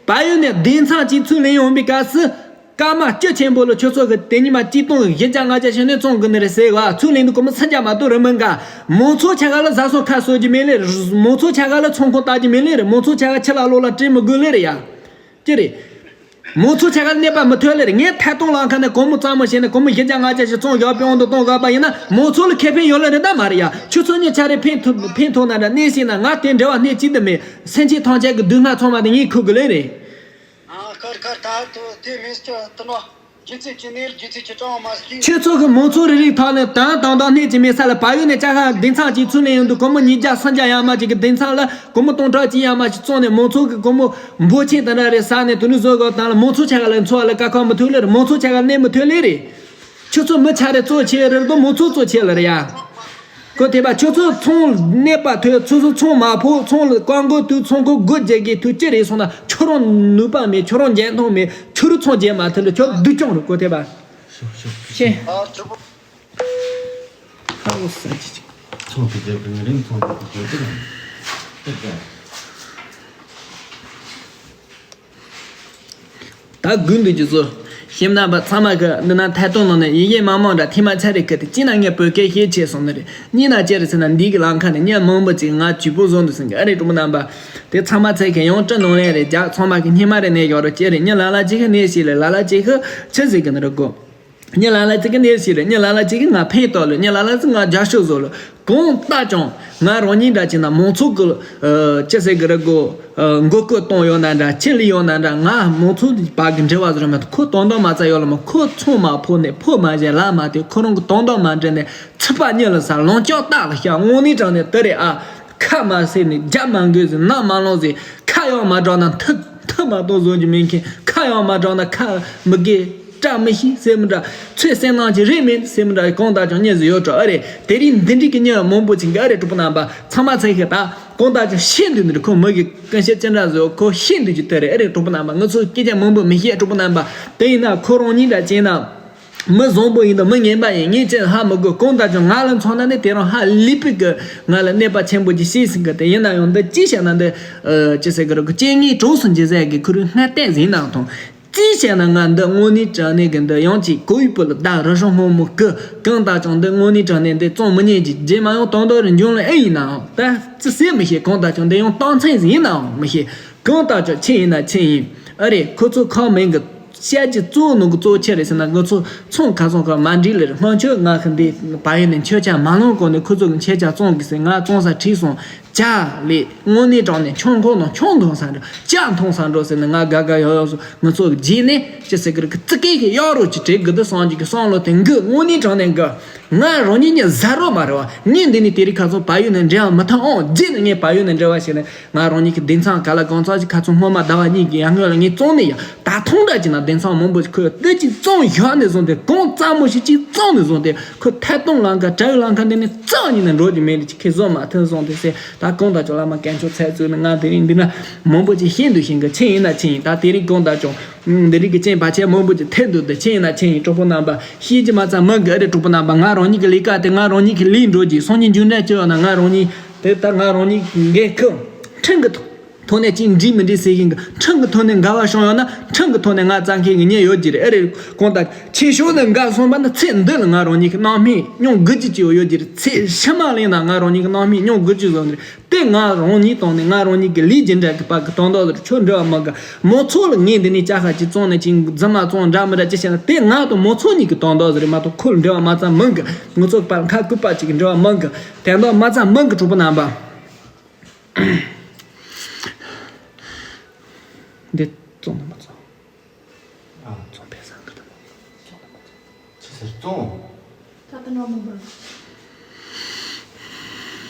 བལ་ཡུལ་ནས་སྡེ་ཚན་གྱི་ཚུར་ལེན་ཡོང་པའི་སྐབས་སུ། སྐར་མ་བཅུ་ཆེན་པོ་ལ་ཁྱོད་ཚོ་གི་དེ་ཉི་མ་གཅིག་སྟོང་བཞི་བརྒྱ་ལྔ་བརྒྱ་ཞིག་ནས་བཙོང་གི་ནི་རེད་ཟེར་བ། ཚུར་ལེན་དུས་སྒོར་མོ་སུམ་བརྒྱ་མ་གཏོགས་རག་མི་འགའ། མང་ཚོགས་ཆ་ག་ལ་ཟ་སོ་ཁ་གསོ་རྒྱུ་མེད་ལེ་རེད། མང་ཚོགས་ཆ་ག་ལ་ཚོང་ཁང་བཏགས་རྒྱུ་མེད་ལེ་རེད། མང་ཚོགས་ཆ་ག་ཕྱི་ལ་ལོག་ལ་སྤྲད་མི་དགོས་ལེ་རེད་ཡ། ཅི་རེད། མང་ཚོགས་ཆ་ག་ལ་གནས་པ་མི་ཐོན་ལེ་རེད། ངས་ཐད་གཏོང་ལམ་ཁ་ནས་སྒོར་མོ་གཙང་མ་བྱས་ནས་སྒོར་མོ་བཞི་བརྒྱ་ལྔ་བརྒྱ་ཞིག་བཙོང་བཞག་པའི་དབང་དུ་གཏོང་དགོས་པ་ཡིན་ན། མང་ཚོགས་ལ་ཁེ་ཕན་ཡོད་ལེ་རེད་ད་མ་རེད་ཡ། ཁྱོད་ཚོ་གཉིས་ཆ་རེ་ཕན་ཐོགས་ཕན་ཐོགས་ན་འདྲ། གནས་སྲིད་ན་ང་དེ་འབྲེལ་བ་སྣེ་གཅིག་ཏུ་མེད། སེམས་ཅན་ཐམས་ཅད་ཀྱི་སྡུག་བསྔལ་ཚང་མ་དེ་ངས་ཁུར་དགོས་ལེ་རེད། ཨ་ཁར་ཁར་ད་དུ་དེ་མིན་སྐྱ་དུ་ནོ། རྒྱུ་ཚིག་ཅི་ནས་རྒྱུ་ཚིག་ཅི་ཀྲང་མ་སྐྱིད། ཁྱོད་ཚོ་གི་མང་ཚོགས་རེ་རེའི་ཐོག་ནས་དང་དང་དང་སྣེ་གཅིག་མེད་ས་ལ། བལ་ཡུལ་ནས་ལྕགས་ཁ་སྡེ་ཚན་གཅིག་ཚུར་ལེན་ཡོང་དུས་སྒོར་མོ་ཉིས་བརྒྱ་སུམ་བརྒྱ་ཡར་མར་གཅིག་གི་སྡེ་ཚན་ལ་སྒོར་མོ་སྟོང་ཕྲག་གཅིག་ཡར་མར་གཅིག་བཙོང་ནས། མང་ཚོགས་ཀྱི་སྒོར་མོ་འབོར་ཆེན་དེ་འདྲ་རེ་ཟ་ནས་དུ་ནུ་བཟོ་དགོས་དང་ལ། མང་ཚོགས་ཆ་ག་ལ་འཚོ་བ་ལ་དཀའ་ཁག་མི་ཐུག་ལེ་རེད། མང་ཚོགས་ཆ་ག་གནས་མི་ཐུག་ལེ་རེད། ཁྱོད་ཚོ་མི་ཆ་རེ་གཙོ་ཆེ་རེད་དོ། མང་ཚོགས་གཙོ་ཆེ་ལ་རེད་ཡ། གོ་ཐེ་པ། ཁྱོད་ཚོ་ཚོང་གནས་པ་ཐོས། ཁྱོད་ཚོ་ཚོང་མ་ཕོག། ཚོང་ལ་བཀག་འགོག་དུས་ཚོང་ཁོ་སྒོ་རྒྱག་གི་དུས་ཅི་རེད་སོང་ན། ཁྱོད་རང་ནུས་པ་མེད། ཁྱོད་རང་འཇོན་ཐང་མེད། ཁྱོད་རང་ཚོང་རྒྱག་མ་ཐུབ་ལ་ཁྱོད་སྡུག་གྱོང་རེད། གོ་ཐེ་པ། ཤེས། ཧ་གོ་ས་ཅི་ཅི། ཚོང་གི་རྒྱབ་ཀྱི་ང་རིང་ཚོང་གི་རྒྱབ་ཀྱི་ལ། ད་དགོས་འདུག་ཅི་ཚོ། ཤེས་ན་པ་ཚང་མ་གི་འདི་ན་ཐད་གཏོང་ནང་ནས་ཡིན་ཡིན་མང་མང་འདྲ་ཐེངས་མ་ཚར་རེ་ཁི་དེ་ཅི་ན་ངས་བོད་སྐད་ཤེས་ཆེ་སོང་ནི་རེད། གཉིས་ན་ཅི་རེད་ཟེར་ན། འདི་གི་ལམ་ཁ་ནས་མྱི་མང་པོ་ཅིག་ང་གཅིག་པུ་བཟོ་འདུག་ཟེར་གི་ཨ་རེད། གྲོགས་པོ་རྣམ་པ། དེ་ཚང་མ་ཚེ་གི་ཡང་སྤྲི་ནང་ལེན་རེད་རྒྱག་ཚང་མ་གི་སྙེ་མ་རེ་ནས་ཡོད་རོགས་ཅི་རེད། མྱི་ལ་ལ་ཅིག་གི་ནས་ཤེས་ལེ། ལ་ལ་ཅིག་གི་ཆི་ཟེར་གི་ནི་རེད་གོ། མྱི་ལ་ལ་ཅིག་གི་ནས་ཤེས་ལེ། མྱི་ལ་ལ་ཅིག་གི་ང་ཕན་ཐོགས་ལེ། མྱི་ལ་ལ་ཅིག་ང་རྒྱབ་སྐྱོར་བཟོ་ལེ། གང་ལྟ་ཀྱང་ང་རང་ཉིད་འདྲ་བྱས་ན་མང་ཚོགས་ཀྱི་ཨ་ཅི་ཟེར་གི་རེད་གོ། ཨ་མགོ་སྐོར་གཏོང་ཡོད་ན་འདྲ། ཅི་ལས་ཡོད་ན་འདྲ། ང་མང་ཚོགས་བར་གྱི་འབྲེལ་བ་བཟོ་ར་མ་ཐུབ། ཁོ་དོན་དག་མ་རྩ་ཡོད་ལ་མ། ཁོ་ཚོང་མ་ཕོག་ནས་ཕོག་མ་བྱས་ལ་མ་ཐུབ། ཁོ་རང་གི་དོན་དག་མ་འདྲེན་ནས་ཚིག་པ་གཉིད་ལ་ཟ། ལོང་ལྕགས་སྟག་ལ་བཤད། དངོས་གནས་དྲང་ནས་དེ་རེད་ཨ། ཁ་མ་བཟེད་ནས་རྒྱབ་མ་འགོས་ཟེར། ནག་མ་ལོང་ཟེར། ཁ་ཡང་མ་གྲགས་ན་མཐུ་མཐུ་མ་གཏོང་བཟོ་རྒྱུ་མེད་མཁན། ཁ་ཡང་མ་གྲགས་ན་ཁ་མི་དགེ། བཀྲ་མི་ཤིས་ཟེར་མི་འདྲ། ཚོད་བསད་གནང་གི་རེད་མིན་ཟེར་མི་འདྲ། གང་ལྟར་ཀྱང་མྱི་ཟིག་ཡོད་འགྲོ་ཨ་རེད། དེ་རིང་འདི་འགྲིག་གི་མྱི་མང་པོ་ཅིག་འགའ་རེ་གྲོགས་པོ་རྣམ་པ་ཚང་མ་ཚེ་ཤེས་ད། གང་ལྟར་ཀྱང་ཤེས་འདུག་འདིར་ཁོ་མི་གི་ཀུན་ཤེས་ཅི་འདྲ་བཟོ་ཁོ་ཤེས་འདུག་གི་དེ་རེད་ཨ་རེད། གྲོགས་པོ་རྣམ་པ་ང་ཚོ་སྐད་ཆ་མང་པོ་མི་བཤད། གྲོགས་པོ་རྣམ་པ་དེ་ཡིན་ན་ཁོ་རང་ཉིད་འདྲ་བྱས་ན། མི་བཟང་པོ་ཡིན་དང་མི་ངན་པ་ཡིན། ངས་ཅི་ཧ་མི་གོ། གང་ལྟར་ཀྱང་ང་ལ་མཚོན་ན་ནི་དེ་རང་ཧ་ལས་པའི་གི་ང་ལ་གནོད་པ་ཆེན་པོ་ཅིག་བྱས་ཟིན་གི། དེ་ཡིན་ན་ཡང་འདི་ཅི་བྱས་ན་འདི་ཨ་ཅི་ཟེར་གི་རེད། རྐྱེན་ངན་གྲོགས་སུ་འགྱུར་ཟེར་གི་ཁོ་རང་སྔ་ལྟས་ཟིན་ནའང་ཐང་། ཅི་བྱས་ན་ང་འདི་དངོས་གནས་དྲང་གནས་ཀྱི་འདི་ཡང་ཅིག་གོ་ཡི་པོ་ལ་བདག་རུ་ཤོང་སྔོན་མོ་ཀི། གང་ལྟར་ཀྱང་འདི་དངོས་གནས་དྲང་གནས་འདི་བཙོང་མི་ཉན་གྱི་རྗེས་མ་ཡང་དོན་དག་རེ་འབྱུང་ལ་ཨེ་ཡིན་ནའང་ད་ཅི་ཟེར་མི་ཤེས། གང་ལྟར་ཀྱང་འདི་ཡང་རྟགས་མཚན་ཟིག་ཡིན་ནའང་མི་ཤེས། གང་ལྟར་ཀྱང་ཆི་ཡིན་ན་ཆི་ཡིན། ཨ་རེ་ཁོ་ཚོ་ཁག་མིན་གི་བཤད་ཀྱི་གཙོ་བོ་ནང་གི་གཙོ་བོ་ཆི་རེད་ཟེར་ན། ང་ཚོ་ཚོང་ཁ་སོང་ཁ་མ་འགྲིག་ལེར་སྔོན་ཆད་ང་གི་འདི་བལ་ཡུལ་ནས་མཆོད་ཆ་མ་ལོན་གོང་ནས་ཁོ་ཚོ་གི་མཆོད་ཆ་བཙོང་གི་ཟེར། ང་བཙོང་ས་ཁྲིད་སོང་། ཇ་ལས་དངོས་གནས་དྲང་ནས་ཆང་ཁོག་ནང་ཆང་འཐུང་ས་འགྲོ། ཇ་འཐུང་ས་འགྲོ་ཟེར་ནས་ང་དགའ་དགའ་ཡོག་ཡོག་སོང་། ང་ཚོ་རྗེས་ནས་ཅི་ཟེར་གི་རེད། ཀི་ཙི་ཀེ་གི་གཡོག་རོགས་ཀྱི་བྲེལ་གི་འདི་སངས་རྒྱས་ཀྱི་བསམ་བློ་དེ་འགུལ། དངོས་གནས་དྲང་ནས་འགུལ། ང་རང་ཉིད་ཉན་ཟ་རོགས་མ་རེད་བ། ངས་འདི་ནས་དེ་རིང་ཁ་སང་བལ་ཡུལ་ནས་འབྲེལ་བ་མི་ཐང་ཨང་། རྗེས་ནས་ངས་བལ་ཡུལ་ནས་འབྲེལ་བ་བྱས་ནས་ང་རང་ཉིད་ཀྱི་སྡེ་ཚན་ག་ལ་གང་ཚ་ཞིག་ཁ་ཚོན་སྔོན་མ་ཟླ་བ་གཉིས་ཀྱི་ཡར་སྔོན་ལ་ངས་བཙོང་ནས་ཡ། ད་ཐུང་འདྲ་ཅིག་ན་སྡེ་ཚན་མང་པོ་ཞིག་ཁོས་ལྟོས་ཅིག་བཙོང་བཞག་ནས་བཟུང་སྟེ། གང་རྩ་མོ་ཞིག་ཅིག་བཙོང་ནས་བཟུང་སྟེ། ཁོ་ཐད་གཏོང་ལམ་ཁ་དྲ་བའི་ལམ་ཁ་འདི་ནས་རྩ་བ་ཉིད་ནས་འགྲོ་རྒྱུ་མེད་ལ་ཅིག་ཁེ་བཟོ་མ་ཐུབ་བཟུང་སྟེ་ཟེར། ད་གང་ལྟར་ཀྱང་བླ་མ་དཀོན་མཆོག་ཚེ་བཙུགས་ནས་ང་དེ་རིང་འདི་ན་མང་པོ་ཅིག་ཤེས་འདུག་ཤེས་གི། ཆི་ཡིན་ན་ཆི་ཡིན། ད་དེ་རིང་གང་ལྟར་ཀྱང་འདི་རིགས་ཀྱི་རྐྱེན་བར་ཆད་མང་པོ་ཅིག་ཐེབས་འདུག། དེ་ཆི་ཡིན་ན་ཆི་ཡིན། གྲོགས་པོ་རྣམ་པ་ཤེས་ཀྱི་མ་ཚད་མི་གི་ཨ་རེད། གྲོགས་པོ་རྣམ་པ་ང་རང་ཉིད་ཀྱི་ལས་ཀ་དེ་ང་རང་ཉིད་ཀྱི་ལས་འགྲོ་རྒྱུ། སང་ཉིན་རྒྱུ་འབྲས་ཅི་ཡོད་ན་ང་རང་ཉིད་དེ་ད་ང་རང་ཉིད་འགན་ཁུར། ཁྲིམས་ཀྱི་ཐོག་ཐོག་ནས་ཅིག་འགྲིག་མི་འགྲིག་ཟེར་བཞིན་གི། ཁྲིམས་ཀྱི་ཐོག་ནས་འགལ་བ་བྱུང་ཡོད་ན་ཁྲིམས་ཀྱི་ཐོག་ནས་ང་རྩ་འཁེལ་གི་ཉེན་ཡོད་ཀྱི་རེད། ཨེ་རེད། གང་ལྟར་ཆེ་ཤོས་ནས་འགལ་སོང་བ་ན་ཚེ་འདི་ལ་ང་རང་ཉིད་ཀྱི་སྣང་མེད་མྱོང་དགོས་ཀྱི་ཅིག་ཡོད་ཀྱི་རེད། ཚེ་ཕྱི་མ་ལ་ཡིན་ན་ང་རང་ཉིད་ཀྱི་སྣང་མེད་མྱོང་དགོས་ཀྱི་བཟོ་ནི་རེད། དེ་ང་རང་ཉིད་སྟེང་ནས་ང་རང་ཉིད་ཀྱི་ལས་ཀྱི་འབྲས་ཀྱི་བར་གྱི་དོན་དག་ལ་ཁྱོད་འབྲེལ་བ་མི་དགོས། མང་ཚོགས་ལ་ངས་འདི་ནས་ཅ་ཁ་ཅིག་བཙོང་ནས་ཅིག་རྫུན་མ་བཙོང་འདྲ་མི་འདྲ་ཅི་བྱས་ན་དེ་ང་དང་མང་ཚོགས་གཉིས་ཀྱི་དོན་དག་ཟིག་རེད་མ་གཏོགས་ཁོ་ལ་འབྲེལ་བ་མ་ཚང་མི་དགོས། ང་ཚོ་པར་ཁ་སྐུད་པ་ཅིག་གི་འབྲེལ་བ་མི་དགོས། དོན་དག་མ་ཚང་མི་དགོས། གྲོགས་པོ་རྣམ་པ། འདི་བཙོང་ནི་མ་བཙོང་། ཨ། བཙོང་པས་བཟང་གི་འདུག། ཅི་ཟེར་བཙོང་། ད་ལྟ་ནོར་མི་འབུལ།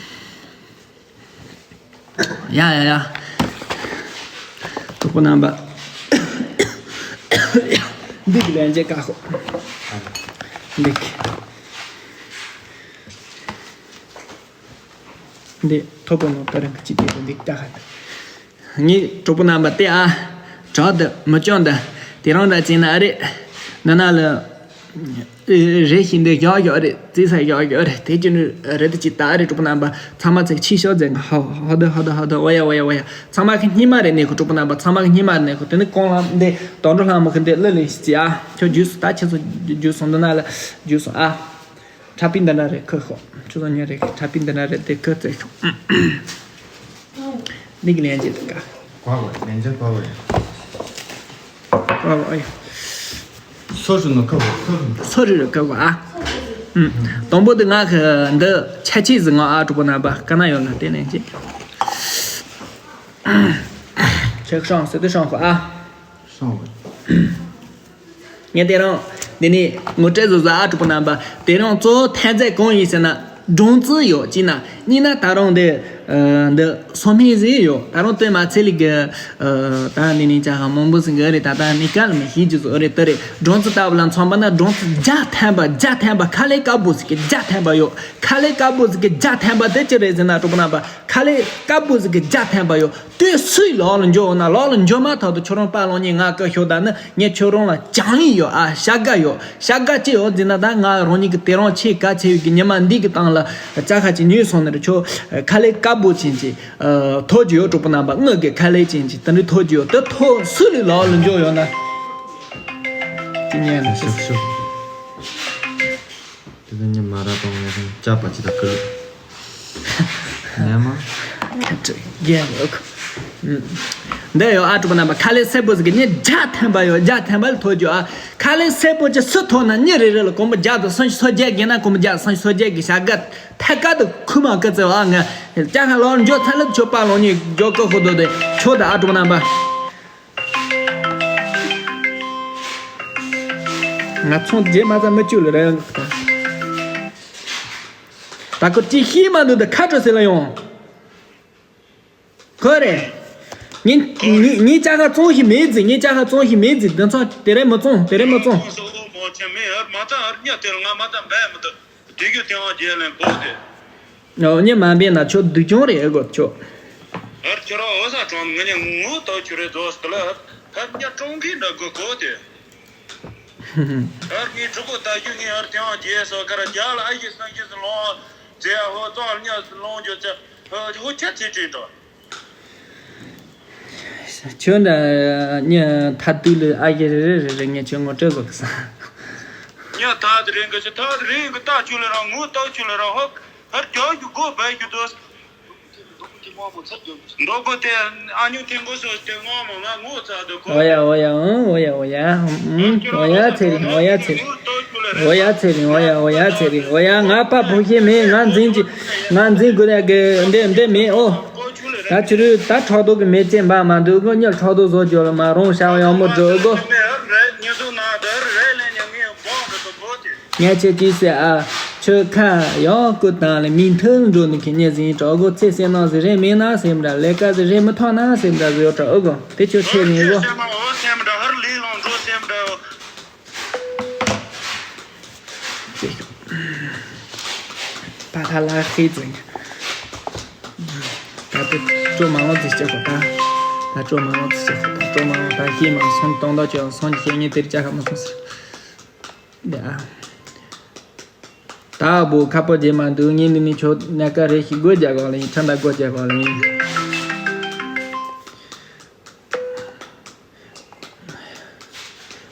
ཡ་ཡ་ཡ། གྲོགས་པོ་རྣམ་པ། འདི་གི་ལན་འཇལ་ཀ་ཧོ། འདི་གི། འདི་ཐོབ་པོ་ནོ་ད་རང་གི་ཅི་དེ་འདི་ཀ་ཧ། ངའི་གྲོགས་པོ་རྣམ་པ་དེ་ཨ། དྲག་འདི་མི་སྐྱོན་འདི། དེ་རང་འདྲ་བྱས་ན་ཨ་རེད། འདི་ན་ལ། རེ་ཞིག་འདི་བཞག་བཞག་རེད། རྩིས་ས་བཞག་བཞག་རེད། དེ་ཅི་ནི་རེད་དུ་ཅི་ད་རེད། གྲོགས་པོ་རྣམ་པ་ཚང་མ་ཚེ་ཆེ་ཤོས་ཟེར་ཧ་ཧ་ད་ཧ་ད་ཧ་ད་ཝ་ཡ་ཝ་ཡ་ཝ་ཡ། ཚང་མ་གི་སྙིང་མ་རེད་ནས་གོ། གྲོགས་པོ་རྣམ་པ་ཚང་མ་གི་སྙིང་མ་རེད་ནས་གོ། དེ་ནི་གོང་ལ་འདི་དོན་འགྲོ་ལྷ་མོ་གི་འདི་ལི་ལི་ཞིག་ཅི་ཨ། ཁྱོད་རྒྱུས་སུ་ད་ཁྱེད་ཚོ་རྒྱུས་སོང་འདི་ན་ལ་རྒྱུས་སོང་ཨ། ཁྲ་པིན་འདི་ན་རེད་ཁོ་ཤོག་ཁྱོད་ཚོ་ཉོ་རེད། ཁྲ་པིན་འདི་ན་རེད་དེ་ཁོ་རྩེ་ཤོག་ནིག་ལན་ཅི་དུ་ཀ། ཀ་བ་ལན་ཅི་ཀ་བ་ཡ། ཀ་བ་ཨ་ཡ། སོ་རུ་ནོ་ཀ་བ་སོ་རུ། སོ་རུ་རུ་ཀ་བ་ཨ། ཨུམ། དང་པོ་དེ་ང་གི་འདི་ཆ་ཆེ་ཟི་ང་ཨ་གྲོགས་པོ་རྣམ་པ་ཀ་ན་ཡོད་ན་དེ་ལན་ཅི། ཁྱེད་ཤང་སི་དུ་ཤང་ཁོ་ཨ། སོང་བ། ངས་དེ་རིང་འདི་ནས་ངོ་སྤྲོད་བཟོ་བཟོ་ཨ་གྲོགས་པོ་རྣམ་པ། དེ་རིང་གཙོ་བོ་ཐོན་རྫས་གང་ཡིན་ཟེར་ན་སྦྲང་རྩི་ཡོད་ཅེ་ན། གཉིས་ན་ད་རུང་འདི་ཨ་འདི་སོ་སྨན་ཟིག་ཡོད། ད་རུང་སྟོན་མ་ཚད་ལི་གི་ཨ་ད་འདི་ནས་ཅ་ཧ་མང་པོ་ཟིག་གི་རེད། ད་ད་ནི་ག་ལ་མི་ཤེས་རྒྱུ་ཟིག་རེད། དེ་རེད། སྦྲང་རྩི་ལྟ་བུ་ལ་མཚོན་པ་ན་སྦྲང་རྩི་བརྒྱ་ཐམ་པ་བརྒྱ་ཐམ་པ་ཁ་ལས་དཀར་པོ་ཟིག་གི་བརྒྱ་ཐམ་པ་ཡོད། ཁ་ལས་དཀར་པོ་ཟིག་གི་བརྒྱ་ཐམ་པ་དེ་ཅི་རེད་ཟེར་ན་གྲོགས་པོ་རྣམ་པ། ཁ་ལས་དཀར་པོ་ཟིག་གི་བརྒྱ་ཐམ་པ་ཡོད། དུས་སུའི་ལོག་ལ་འཇོག་འོ་ན་ལོག་ལ་འཇོག་མ་ཐག་ཏུ་ཁྱོད་རང་པ་ལོང་ཉིན་ང་ཀི་ཤོག་ད་ནི་ངས་ཁྱོད་རང་ལ་ཅང་ཡིན་ཡོད་ཨ། ཤ་དགའ་ཡོད། ཤ་དགའ་ཅི་ཡོད་ཟེར་ན་ད་ང་རང་ཉིད་ཀྱི་དེ་རང་ཆེས་གལ་ཆེ་བའི་གི་ཉི་མ་འདི་གི་སྟེང་ལ་ཅ་ཁ་ཅིག་ཉོས་སོང་ནི་རེད། ཁྱོད་ཁ་ལས་དཀར་པོ་ཅན་ཅིག་ཐོག་ཅིག་ཡོད། གྲོགས་པོ་རྣམ་པ་དངུལ་གི་ཁ་ལས་ཅན་ཅིག་དེ་འདྲའི་ཐོག་ཅིག་ཡོད། དེ་ཐོག་སུ་ལས་ལོག་ལ་འཇོག་ཡོད་ན། ཅི་ཉན་ན་ཤོག་ཤོག་དེ་ཚོ་ཉི་མ་ར་གཏོང་ངེས་སོང་ཅག་པ་ཅི་ད་ཀུ་ལུ། ཉན་མ། ཁ་ཁྲི་རྒྱན་ཡོད། འདི་ཡོད་ཨ་གྲོགས་པོ་རྣམ་པ། ཁ་ལས་སེར་པོ་ཟིག་གི་ནི་བརྒྱ་ཐམ་པ་ཡོད། བརྒྱ་ཐམ་པ་ལ་ཐོག་རྒྱུ་ཨ། ཁ་ལས་སེར་པོ་ཅི་སུ་ཐོག་ན་ནི་རེ་རེ་ལ་སྒོར་མོ་བརྒྱ་དང་སུམ་ཅུ་སོ་བརྒྱད་བརྒྱབ་ན་སྒོར་མོ་བརྒྱ་དང་སུམ་ཅུ་སོ་བརྒྱད་གི་བྱ་དགའ་ཐད་ཀར་དུ་ཁུ་མ་ཀི་ཙེ་བ་ང་ཅག་ཁ་ལོག་འཇོག་ཚ་ལབ་ཆོག་པ་ལོང་ཉིད་འཇོག་ཀི་ཧུ་དོ་དེ་ཆོག་ད་ཨ་གྲོགས་པོ་རྣམ་པ། ང་ཚོང་རྗེས་མ་ཚ་མི་བཅུག་ལ་ར་ཡང་གི་ད། ད་ཁོ་ཅི་ཤེས་མ་འདུག་ད་ཁ་དྲོ་ཟེར་ལ་ཡོང་། ཁོ་རེད། ངའི་ངའི་ངའི་ཅ་ཁ་བཙོང་ཤི་མེད་ཟིག་ངའི་ཅ་ཁ་བཙོང་ཤི་མེད་ཟིག་དེ་ཚོ་དེ་རེད་མི་བཙོང་དེ་རེད་མི་བཙོང་། སོ་སོ་མོ་ཆེ་མེ་ཨར་མ་ཚ་ཨར་ཉ་དེར་ང་མ་ཚ་འབད་མི་འདུག་དེ་གི་དེ་བ་རྒྱལ་ལན་པོ་དེ། ཨོ་ཉི་མ་འབད་ན་ཆོ་སྡུག་ཅུང་རེད་ཨེ་གོ་ཆོ། ཨར་ཁྱོད་རང་འོ་ས་གྲོང་ང་ཉ་ངོ་ཏོ་ཁྱོད་རེ་རྫོགས་སྐལ་ཨར་ཨར་ཉ་གྲོང་གི་འདྲ་གོ་གོ་དེ། ཨར་ངའི་ཕྲུ་གུ་ད་རྒྱུ་ངའི་ཨར་ཐེངས་རྗེས་སོ་ཁར་རྒྱ་ལ་ཨ་ཡེ་སང་ཡེ་སི་ལོང་ཇེ་ཧོ་ཙོ་ཉ་སི་ལོང་ཇོ་ཅ་ཧོ་ཁྱ་ཆེ་ཆེ་འགྲོ། ཁྱོད་འདྲ་ཉ་ཐ་དུས་ལ་ཨ་ཡེ་རེ་རེ་རེ་རེ་ངས་ཁྱོད་ངོ་སྤྲོད་བཟོ་གི་ས། ཉ་ཐ་དུ་རིང་གི་ཆུ་ཐ་དུ་རིང་གི་ཏ་ཆུ་ལ་རང་ངུ་ཏ་ཆུ་ལ་རང་ཧོ་ཧར་ཇོ་ཡུ་གོ་བའི་ཡུ་དོ། འདོག་པོ་དེ་ཨ་ཉུ་ཐེང་གོ་སོ་དེ་ངོ་མོ་ང་ངོ་ཚ་དུ་གོ། འོ་ཡ་འོ་ཡ་ཨང་འོ་ཡ་འོ་ཡ་ཨང་འོ་ཡ་ཚེ་རིང་འོ་ཡ་ཚེ་རིང་འོ་ཡ་ཚེ་རིང་འོ་ཡ་འོ་ཡ་ཚེ་རིང་འོ་ཡ། ང་པ་བུ་ཤེས་མེད། ང་འཛིན་གྱི་ང་འཛིན་དགོས་ཡ་གི་འདི་འདི་མེད་ཨོ། ད་ཆུ་རུ་ད་ཕྲག་དོག་གི་མེ་ལྕེ་འབར་མ་འདུག་གོ། ཉལ་ཕྲག་དོག་བཟོ་རྒྱུ་ལ་མ་རུང་ཤ་བ་ཡང་མོ་འགྲོ་གོ། ངས་ཆེ་ཅི་ཟེར་ཨ། ཁྱོད་ཁ་ཡང་སྐུ་དང་ལ་མིང་ཐོན་འགྲོ་ནི་ཁྱི་ཉེ་ཟིན་གྲོགས་གོ། ཚེ་སེམས་ནང་ཟི་རེ་མེད་ན་སེམས་འདྲ། ལས་ཀ་ཟི་རེ་མི་ཐོན་ན་སེམས་འདྲ་ཟི་ཡོད་གྲོགས་ཨུ་གོ། དེ་ཁྱོད་ཚེ་རིང་གོ། པ་ཐ་ལ་ཧི་ཙིང་། ད་དེ་ཅོ་མ་ལོ་ཙི་ཅེ་གོ་ད། ད་ཅོ་མ་ལོ་ཙི་ཅེ་གོ་ད། ཅོ་མ་ལོ་ད་ཧི་མ་སོང་གཏོང་ད་ཅོ་སོང་ཁྱེད་ངས་དེར་ཅ་ཁ་མ་སོང་ཟེར། ད་བོ་ཁ་པོ་རྗེས་མ་འདུག་ངས་འདི་ནས་ཁྱོད་ནས་ཀ་རེ་ཞིག་སྒོ་རྒྱག་གོ་ལ་ཡིན། ཁྲ་མདའ་སྒོ་རྒྱག་གོ་ལ་ཡིན།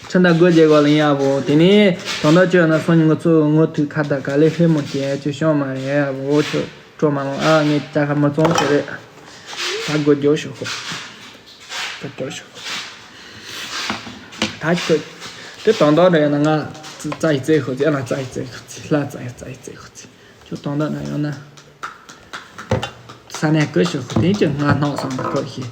ཁྲ་མདའ་སྒོ་རྒྱག་གོ་ལ་ཡིན་ཨ་བོ། དེ་ནས་དོན་དག་བཅོས་ན་སོང་ངོ་ཚོ་ངོ་ཐུག་ཁ་བརྡ་ག་ལེ་ཧེ་མོ་བྱས་ཅི་ཤོང་མ་རེད་ཨ་བོ། ཁྱོད་སྤྲོ་མ་ལོང་ཨ། ངས་ཅ་ཁ་མི་བཙོང་ཟེར་རེད། ད་སྒོ་རྒྱོག་ཤོག་གོ། ད་སྐྱོར་ཤོག་ད་ཁྱོད་དེ་དོན་དག་རེད་ན་ང་རྩ་ཡི་རྩེ་ཤོག་ཅེ་ལ་རྩ་ཡི་རྩེ་ཤོག་ཅེ་ལ་རྩ་ཡི་རྩ་ཡི་རྩེ་ཤོག་ཅེ་ཁྱོད་དོན་དག་ན་ཡོད་ན་ས་གནས་ཀི་ཤོག་དེ་ཁྱོད་ང་སྣང་སང་ན་ཁོ་ཤེས།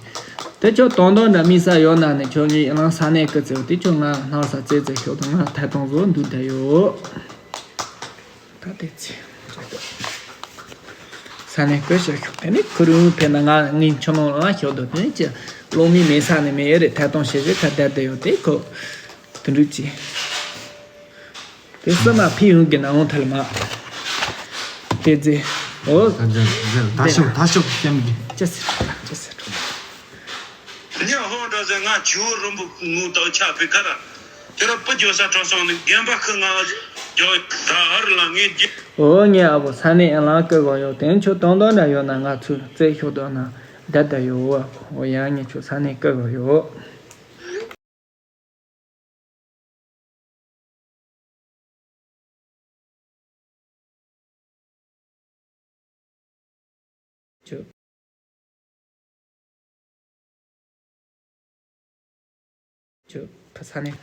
དེ་ཁྱོད་དོན་དག་འདྲ་མི་ས་ཡོད་ན་ནི་ཁྱོད་ངའི་ཡིན་ལང་ས་གནས་ཀི་རྩེ་བ་དེ་ཁྱོད་ང་སྣང་ས་རྩེ་རྩེ་ཤོག་དང་ང་ཐད་གཏོང་བཟོ་འདུག་བསྡད་ཡོད། ད་དེ་ཚེ། ས་གནས་བཀོད་ཤོག་ཤོག་དེ་ནི་ཁུ་རུ་ཕེ་ན་ང་ངའི་ཆུ་ནང་ལ་ཤོག་དོ་དེ་ནི་ཅི་གློག་མི་མེད་ས་ནས་མེད་ཨེ་རེད། ཐད་གཏོང་བྱེད་བྱེད་ཁ་བསྡད་བསྡད་ཡོད་དེ་ཁོ། དུ་འགྲུབ་ཅི། དེ་སུ་མ་ཕི་ཡོང་གི་ན་འོང་ཐལ་མ། དེ་ཚེ། འོ། ད་ཤོག་ད་ཤོག་སྐྱམ་གི། ཅི་ཟེར་ཅི་ཟེར། ཉི་ཧོང་འདྲ་ཟེར་ང་ཇོ་རིན་པོ་ངུ་དག་ཆ་བི་ཁ་ར། ཁྱེད་ར་སྤུ་རྒྱོ་ས་གྲོ་སོང་ནི་རྒན་པ་ཁི་ང་རྒྱོ་ད་ཧར་ལ་ངས་རྒྱ། འོ་ངས་ཨ་བོ་ས་གནས་ཨེ་ལང་ཀི་གོ་ཡོད་དེ་ཁྱོད་དོན་དོན་འདྲ་ཡོད་ན་ང་ཚོས་རྩེ་ཤོག་དོན་ན་བསྡད་བསྡད་ཡོད་འོ་ཡང་ངས་ཁྱོད་ས་གནས་ཀི་གོ་ཡོད། ཁྱོད། ཁྱོད་ཕ་ས་ནས།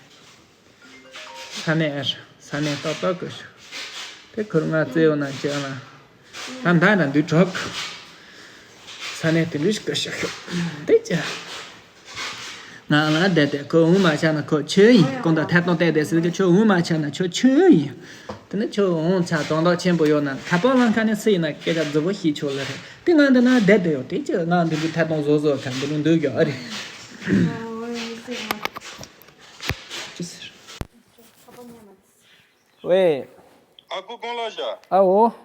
ས་ནས་ཨེ་ས་ནས་ཏག་ཏག་གི་ཤོག་དེ་ཁུར་ང་རྩེ་ཡོད་ན་ཅི་ཨ་ན། ད་མདའ་ན་འདུག་གྲོགས། ས་གནས་དེ་འདྲ་ཞིག་གི་ཤོག་ཤོག་དེ་ཅི། ང་ལ་བསྡད་དེ་ཁོ་འུ་མ་ཆགས་ན་ཁོ་ཆོས་ཡིན། གང་ལྟར་ཐད་གཏོང་བལྟས་བསྡད་ཟེར་གི་ཁྱོད་འུ་མ་ཆགས་ན་ཁྱོད་ཆོས་ཡིན། དེ་ནི་ཁྱོད་འུ་ཆགས་དོན་དག་ཆེན་པོ་ཡོད་ན་ཁ་པར་ལང་ཁ་ནས་སུ་ཡིན་ན་སྐད་ཆ་རྫི་བོ་ཤེས་ཆོག་ལ་རེད། དེ་ང་འདི་ན་བསྡད་དེ་ཡོད་དེ་ཅི་ང་འདི་འདི་ཐད་གཏོང་བཟོ་བཟོ་ཁ་འདི་རུ་འདུག་ཡོད་ཨ་རེད། ཅི་ཟེར། ཝེ། ཨ་ཁུ་གོང་ལ་བཞག་ཨ་འོ།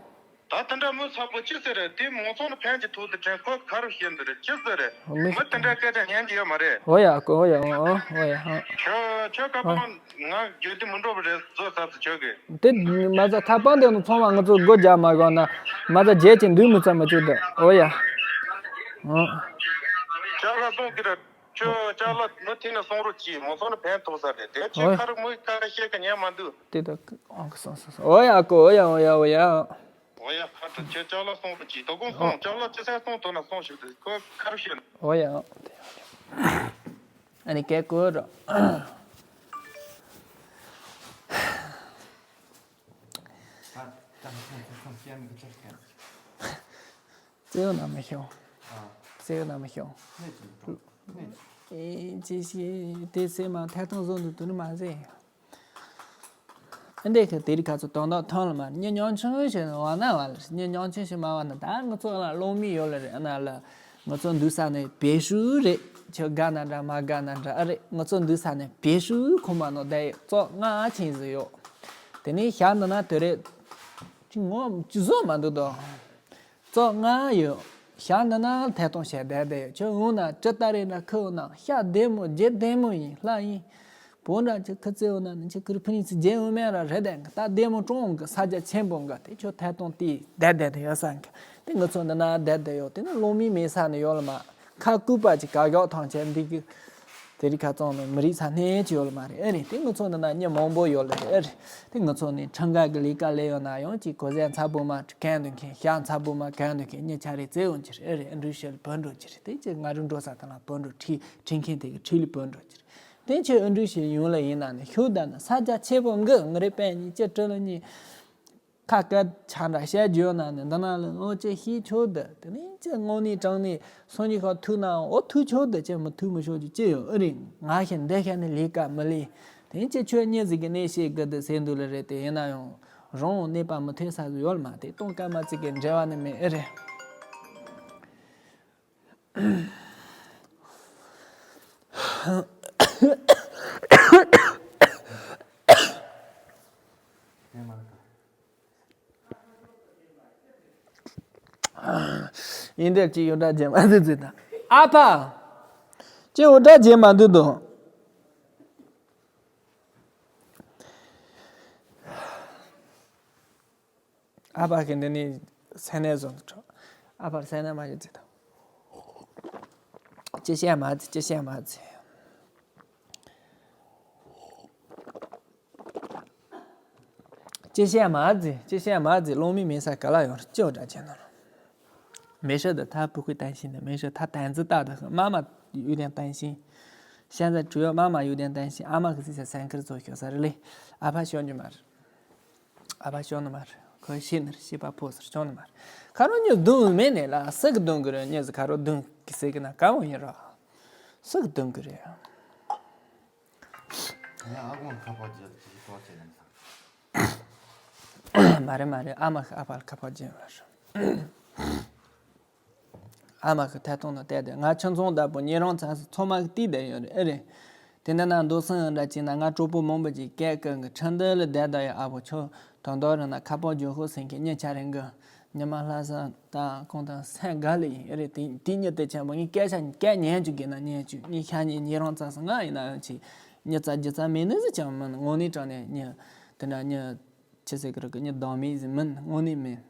ད་དེ་འདྲ་མི་ཚ་པོ་ཅི་ཟེར་རེད། དེ་མང་ཚོགས་ནི་ཕན་གྱི་ཐོག་ཏུ་དྲན་ཁོ་ཁ་རུ་བཤད་འདི་རེད་ཅི་ཟེར་རེད། མི་མི་དེ་འདྲ་སྐད་ཆ་ཉན་གྱི་ཡོད་མ་རེད། འོ་ཡ་ཨ་ཁུ་འོ་ཡ་འོ་འོ་ཡ་ཧ། ཁྱོད་ཁྱོད་ཁ་པང་ང་རྒྱུད་དེ་མི་འགྲོ་བ་རེད་བཟོ་ས་སུ་ཁྱོད་གི། དེ་མ་ཚ་ཁ་པང་དེ་ནི་ཚང་མ་ང་ཚོ་སྒོ་རྒྱག་མ་དགོས་ན་མ་ཚ་རྗེས་ཀྱི་འདུག་མི་ཚ་མ་བཅུག་དེ་འོ་ཡ། འོ། ཅག་ལ་སོང་གི་རེད། ཁྱོད་ཅག་ལ་མི་ཐིག་ནས་སོང་རོགས་གྱིས་མང་ཚོགས་ནས་ཕན་ཐོགས་ས་རེད་དེ་ཁྱོད་ཁ་རུ་མི་ཁ་ཁ་བཤད་ཀྱི་ཉན་མ་འདུག་དེ་ད་ཨང་ཀི་སོང་སོང་སོང་འོ་ཡ་ཨ་ཀོ་འོ་ཡ་འོ་ཡ་འོ་ཡ། འོ་ཡ་ཁ་ཁྲ་ཁྱོད་ཅག་ལ་སོང་རོགས་གྱིས་དོ་དགོང་སོང་ཅག་ལ་ཅི་སེ་སོང་དོ་ན་སོང་ཞིག་དེ་ཁོ་ཁ་རུ་བཤད་ན། འོ་ཡ། ཨ་ནི་སྐད་ཀོ་རོ། རྩེའུ་ན་མི་ཤོང་། རྩེའུ་ན་མི་ཤོང་། ཨེ་ཅི་ཞིག་དེ་སེ་མ་ཐད་གཏོང་བཟོ་འདུག་དུ་ནི་མ་ཟེ། ཨ་འདྲེ་ཁ་དེ་རི་ཁ་ཚོ་དོན་དག་ཐོན་ལ་མ་རེད། མྱི་ཉོང་ཆུང་ཞིག་བ་ན་བ་ལ་མྱི་ཉོང་ཆུང་ཞིག་མ་བ་ན་ད་ང་ཚོ་ལ་གློག་མི་ཡོད་ལ་རེད་ཨ་ན་ལ་ང་ཚོ་འདུག་ས་ནས་བེད་ཤུགས་རེད། ཁྱོད་དགའ་ན་འདྲ་མ་དགའ་ན་འདྲ་ཨ་རེད། ང་ཚོ་འདུག་ས་ནས་བེད་ཤུགས་ཁོ་མ་ནོ་བསྡད་ཡོད་ཙོག་ང་ཨ་ཆེན་ཟིག་ཡོད། དེ་ནས་ཞག་འདི་ན་དེ་རེད། ཅི་ངོ་ཅི་བཟོ་མ་འདུག་དོ། ཙོག་ང་ཡོད། ཞག་འདི་ན་ཐད་གཏོང་བྱས་བསྡད་བསྡད་ཡོད། ཁྱོད་འོང་ན་ཅི་ལྟ་རེད་ན་ཁི་འོང་ན་ཤ་བདེ་མོ་རྗེ་བདེ་མོ་ཡིན་ལྷ་ཡིན། བོད་འདྲ་ཅིག་ཁི་ཚེ་འོ་ན་ནི་ཅིག་ཁིར་ཕི་ནི་ཚི་རྗེ་འོ་མེ་ར་རེད་དེ་ད་བདེ་མོ་ཀྲོང་གི་ས་རྒྱ་ཆེན་པོ་འགའ་དེ་ཁྱོད་ཐད་གཏོང་དེ་བསྡད་བསྡད་དེ་ཡོད་ས་འགའ་དེ་ང་ཚོ་འདི་ན་བསྡད་བསྡད་ཡོད་དེ་ནི་གློག་མེ་མེད་ས་ནི་ཡོད་ལ་མ་ཁ་སྐུད་པ་ཅིག་ག་གོག་ཐང་ཆད་འདི་གི་དེ་རིགས་ཁ་ཚང་ནི་མི་རིགས་ས་གནས་ཅི་ཡོད་ལ་མ་རེད། ཨེ་རེད་དེ་ང་ཚོ་འདི་ན་མྱི་མང་པོ་ཡོད་ལ་རེད། ཨེ་རེད་དེ་ང་ཚོ་ནི་ཁྲིམས་འགལ་གི་ལས་ཀ་ལས་ཡོད་ན་ཡང་ཅིག་གོ་ཟན་ཚ་པོ་མ་གན་དུ་མཁན་ཤ་ཚ་པོ་མ་གན་དུ་མཁན་མྱི་ཆ་རེ་བཙལ་འོང་ཅི་རེད། ཨེ་རེད་ཨ་འགྲུལ་བཤད་ལ་བོད་འགྲོ་ཅི་རེད། དེ་ཅིག་ང་རུ་འགྲོ་ས་དང་ལ་བོད་འགྲོ་ཁྲི་ཁྲི་མཁན་དེ་གི་ཁྲི་ལ་བོད་འགྲོ་ཅི་རེད། དེ་ཁྱོད་ཨ་འགྲུལ་ཞིག་ཡོང་ལ་ཡིན་ན་ནི་ཤུགས་ད་ནི་ས་རྒྱ་ཆེ་པོ་འགི་ང་རེ་པས་ཉིད་ཅི་སྤྲུལ་ལ་ཉིད་ཁ་སྐད་ཆ་འདྲ་བཤད་རྒྱུ་ན་ནི་འདི་ན་ལ་ཨོ་ཅི་ཤེས་ཆོག་ད་དེ་ནི་ཅི་དངོས་གནས་དྲང་གནས་སོང་གི་ཁ་ཐུག་ན་ཨོ་ཐུག་ཆོག་ད་ཅི་མི་ཐུག་མི་ཆོག་རྒྱུ་ཅི་ཡོད། ཨ་རེད་ང་ཤི་འདི་ཤ་ནི་ལས་ཀ་མི་ལས་དེ་ཅི་ཁྱོད་གཉིས་ཟིག་གི་གནས་ཤེས་གི་ད་ཟེར་འདུག་ལ་རེད། དེ་ཡིན་ན་ཡང་རང་གནས་པ་མི་ཐོས་ས་ཟིག་ཡོད་མ་དེ་གཏོང་ཀ་མ་ཚིག་གི་འབྲེལ་བ་ནི་མེད། ཨེ་རེད། ཡིན་འདིར་ཅི་ཡོད་འདྲ་རྒྱལ་མ་འདི་ཟེར་ད། ཨ་ཕ། ཅི་ཡོད་འདྲ་རྒྱལ་མ་འདི་དང་། ཨ་ཕ་གི་འདི་ནི་སེ་ནས་བཟུང་དུ་འགྲོ། ཨ་ཕར་སེ་ན་མ་ཡོད་ཚེ་དང་། ཅི་བཤད་མ་ཚེ་ཅི་བཤད་མ་ཚེ། ཅི་བཤད་མ་ཚེ་ཅི་བཤད་མ་ཚེ་གློག་མེ་མེད་ས་ག་ལ་ཡོང་ཅི་འོ་འདྲ་བྱས་ནོ། 没事的，他不会担心的，没事，他胆子大得很。妈妈有点担心，现在主要妈妈有点担心，阿妈可是在三根做学生了嘞，阿爸小女儿。 ཨ་ཕ་ཤོར་ནི་མ་རེད། ཁོས་ཤེས་ནི་རེད། ཤེས་པ་ཕོ་སར་ཤོར་ནི་མ་རེད། ཁ་རོ་ཉི་གདུང་མེད་ནས་ལ་སུ་གི་གདུང་གི་རེད། ཉི་ཟི་ཁ་རོ་གདུང་གི་ཟེར་གི་ན་དཀའ་མོ་ཡིན་རོ། སུ་གི་གདུང་གི་རེད། ངས་ཨ་ཁུ་ཁ་པར་བརྒྱབ་ཅིག་གཏོར་བྱས་ནས་ས། མ་རེད་མ་རེད། ཨ་མ་ཁ་ཨ་ཕ་ལ་ཁ་པར་བརྒྱབ་ཡོད་རེད། ཨ་མ་གི་ཐད་གཏོང་དུ་བལྟས་ཏེ། ང་ཁྱིམ་ཚང་བདག་པོ་ཉེ་རང་ཚང་སོ་ཚང་མ་གི་བལྟས་བསྡད་ཡོད་རེད། ཨེ་རེད། དེ་འདྲ་ན་འདུག་སེ་འདྲ་བྱས་ན་ང་གྲོགས་པོ་མང་པོ་ཅིག་སྐད་ཀི་གི་ཁྲིམས་འདི་ལ་བསྡད་ད་ཡོད། ཨ་བོ་ཁྱོད་དོན་དག་རེད་ན་ཁ་པར་བརྒྱུད་ཤོག་ཟེར་མཁན་མྱི་ཆ་རེ་གི་ཉི་མ་ལྷ་ས་དང་གང་དང་སེ་ག་ལ་ཡིན། ཨེ་རེད། དེ་དེ་ཉི་དེ་ཆེན་པོ་ངས་སྐད་ཆ་སྐད་ཉན་བཅུག་གི་ན་ཉན་བཅུག་ངས་ཤ་ཉེ་ཉེ་རང་ཚང་སོ་ང་ཡིན་ན་ཡང་ཅིག་ཉི་ཙ་རྒྱུ་ཙ་མེད་ནི་ཟིག་ཀྱང་མིན། དངོས་གནས་དྲང་གནས་ཉི་དེ་འདྲ་ཉི། ཅི་ཟེར་གི་རེད་གི་ཉི་ལྡང་མིག་ཟིག་མིན། དངོས་གནས་མིན།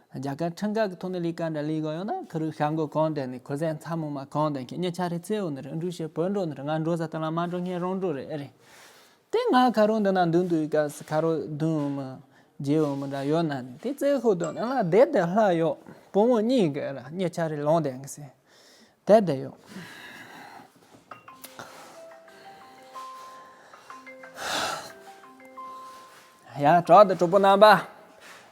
རྒྱ་གར་ཁྲིམས་འགལ་གི་ཐོག་ནས་ལས་ཀ་འདྲ་ལས་གོ་ཡོང་ན་ཁི་རུ་ཤ་མགོ་གང་དེ་ནས་ཁོ་ཟན་ཚ་མོ་མ་གང་དེ་ཁྱེད་ཉི་ཆ་རེ་ཚེ་འོ་ནི་རེད། འགྲུལ་བྱེད་བོད་འགྲོ་ནི་རེད། ང་འགྲོ་ས་དེ་ལ་མ་འགྲོ་ངས་རང་འགྲོ་རེད། ཨེ་རེད། དེ་ང་ཁ་རོ་འདི་ན་འདུག་འདུག་ག་ས་ཁ་རོ་བདུན་འོ་མི་རྗེ་འོ་མི་འདྲ་ཡོད་ན་ནི་དེ་རྩེ་ཤོག་དོན་ན་ལ་བསྡད་བསྡད་ལྷ་ཡོད། བུ་མོ་གཉིས་གི་ར་ཉི་ཆ་རེ་ལོང་དེ་གི་ཟེར། དེ་དེ་ཡོད། ཡ་གྲོགས་དང་གྲོགས་པོ་རྣམ་པ།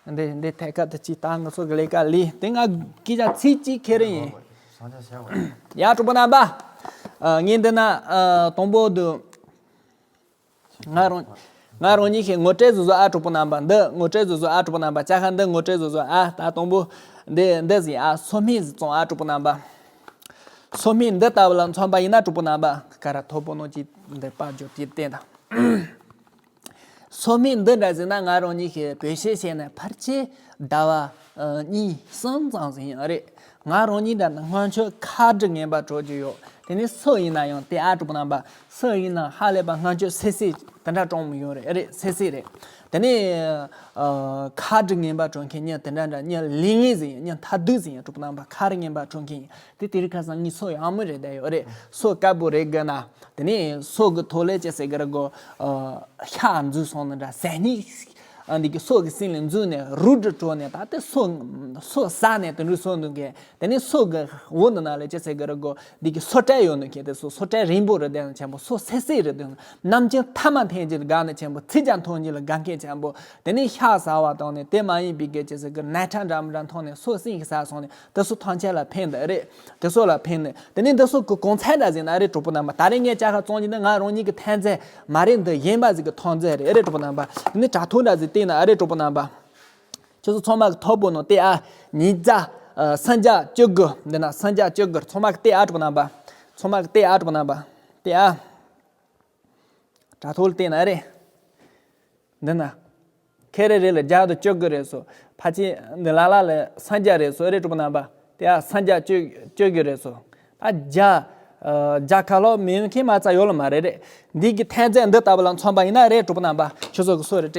འདི་འདི་ཐད་ཀར་དུ་ཅིག་ད་ང་ཚོ་གི་ལས་ཀ་ལས་དེ་ང་སྐད་ཆ་ཚིག་གཅིག་ཁྱེར་ཡིན། ཡ་གྲོགས་པོ་རྣམ་པ། ངས་འདི་ན་དང་པོ་དུ། ང་རང་ང་རང་ཉིད་ཀྱི་ངོ་སྤྲོད་བཟོ་བཟོ་ཨ་གྲོགས་པོ་རྣམ་པ། འདི་ངོ་སྤྲོད་བཟོ་བཟོ་ཨ་གྲོགས་པོ་རྣམ་པ། ཅ་ཁ་འདི་ངོ་སྤྲོད་བཟོ་བཟོ་ཨ། ད་དང་པོ་འདི་འདི་ཟིན་ཨ། སོ་སྨན་ཟིན་བཙོང་ཨ་གྲོགས་པོ་རྣམ་པ། སོ་སྨན་འདི་ལྟ་བུ་ལ་མཚོན་པ་ཡིན་ན་གྲོགས་པོ་རྣམ་པ་ག་ར་ཐོ་པོ་ནོ་ཅི་འདི་པ་འཇོག་དེ་བསྟན་དང་། སོ་སྨན་འདི་འདྲ་ཟིན་ན་ང་རང་ཉིད་ཀྱི་བེད་སྤྱོད་བྱས་ནས་ཕལ་ཆེར་ཟླ་བ་གཉིས་གསུམ་ཙམ་ཟིན་ཡོད་རེད། ང་རང་ཉིད་འདྲ་ན་སྔོན་ཆད་ཁ་དྲི་ངན་པ་གྲོལ་རྒྱུ་ཡོད། དེ་ནས་སོ་ཡིན་ན་ཡང་དེ་ཨ་གྲོགས་པོ་རྣམ་པ། སོ་ཡིན་ན་ཧ་ལས་པ་སྔོན་ཆད་སེ་སེ་དེ་འདྲ་གྲོང་མི་ཡོང་རེད། རེད་སེ་སེ་རེད། དེ་ནས་ཁ་དྲི་ངན་པ་གྲོལ་མཁན་མྱི་དེ་འདྲ་འདྲ་མྱི་ལས་ངན་ཟིན་ཡང་མྱི་མཐའ་དུས་ཟིན་ཡང་གྲོགས་པོ་རྣམ་པ་ཁ་དྲི་ངན་པ་གྲོལ་མཁན་ཡིན། དེ་དེ་རིང་ཁ་སང་ངའི་སོ་ཡག་མོ་རེད་བསྡད་ཡོད་རེད། སོ་དཀར་པོ་རེད་དགོས་ན། དེ་ནས་སོ་གི་ཐོག་ལས་ཅི་ཟེར་གི་རེད་གོ། ཤ་འཛུལ་སོང་ནི་འདྲ་ཟས་སྙིགས། འདི་གི་སོ་གི་སེམས་ལས་འཛུལ་ནས་རུལ་དུ་བྲོ་ནས་ད་ལྟ་སོ་སོ་ཟ་ནས་དེ་འདྲ་སོ་འདུག་གས། དེ་ནས་སོ་གི་འོག་ནི་ན་ལས་ཅི་ཟེར་གི་རེད་གོ། འདི་གི་སོ་སྐྲ་ཡོད་ནི་གས། དེ་སོ་སོ་སྐྲ་རིང་པོ་རེད་དེ་ཆེན་པོ་སོ་སེ་སེ་རེད་དེ་ནམ་རྒྱུན་ཐ་མ་འཐེན་གྱི་དགའ་ནི་ཆེན་པོ་ཚིག་ཀྱང་མཐོང་གྱི་ལ་དགའ་མཁན་ཆེན་པོ། དེ་ནས་ཤ་ཟ་བ་དང་ནས་དེ་མ་ཡིན་པའི་གི་ཅི་ཟེར་གི་ནད་ཁྲག་འདྲ་མི་འདྲ་མཐོང་ནས་སོ་སེ་གི་ཟ་སོང་ནས། དེ་ཚོ་ཐམས་ཅད་ལ་ཕན་འདི་རེད། དེ་ཚོ་ལ་ཕན་ནི། དེ་ནས་འདི་ཚོ་གི་གོང་ཚད་འདྲ་ཟིན་ན་རེད་གྲོགས་པོ་རྣམ་པ། ད་རེས་ངས་ཅ་ཁ་བཙོང་གྱི་འདི་ང་རང་ཉིད་ཀྱི་ཐན་རྫས་མ་རེད། འདི་ཡིན་པ་ཟིག་གི་ཐོན་རྫས་རེད། རེད་གྲོགས་པོ་རྣམ་པ། དེ་ནས་དྲ་ཐོག་འདྲ་ཟིག་བལྟས་ན་རེད་གྲོགས་པོ་རྣམ་པ། ཁྱོད་ཚོ་ཚང་མ་གི་ཐོག་པོ་ནང་བལྟས་ཨ། ཉིས་བརྒྱ་ཨ། སུམ་བརྒྱ་བཅུ་དགུ། འདི་ན་སུམ་བརྒྱ་བཅུ་དགུ། ཚང་མ་གི་བལྟས་ཨ་གྲོགས་པོ་རྣམ་པ། ཚང་མ་གི་བལྟས་ཨ་གྲོགས་པོ་རྣམ་པ། བལྟས་ཨ། དྲ་ཐོག་ལ་བལྟས་ན་རེད། འདི་ན། ཁེ་རེ་རེ་ལ་བརྒྱ་དང་བཅུ་དགུ་རེད་སོ། ཕལ་ཆེར་འདི་ལ་ལ་ལ་སུམ་བརྒྱ་རེད་སོ། རེད་གྲོགས་པོ་རྣམ་པ། དེ་ཡང་སུམ་བརྒྱ་བཅུ་བཅུ་དགུ་རེད་སོ། ད་བརྒྱ་ རྒྱ་གར་ལོ་མི་མཁན་མ་རྩ་ཡོད་ལ་མ་རེད་རེད། འདི་གི་ཐན་རྫས་འདི་ལྟ་བུ་ལ་མཚོན་པ་ཡིན་ན་རེད། གྲོགས་པོ་རྣམ་པ་ཁྱོད་ཚོ་གི་སོ་རེད།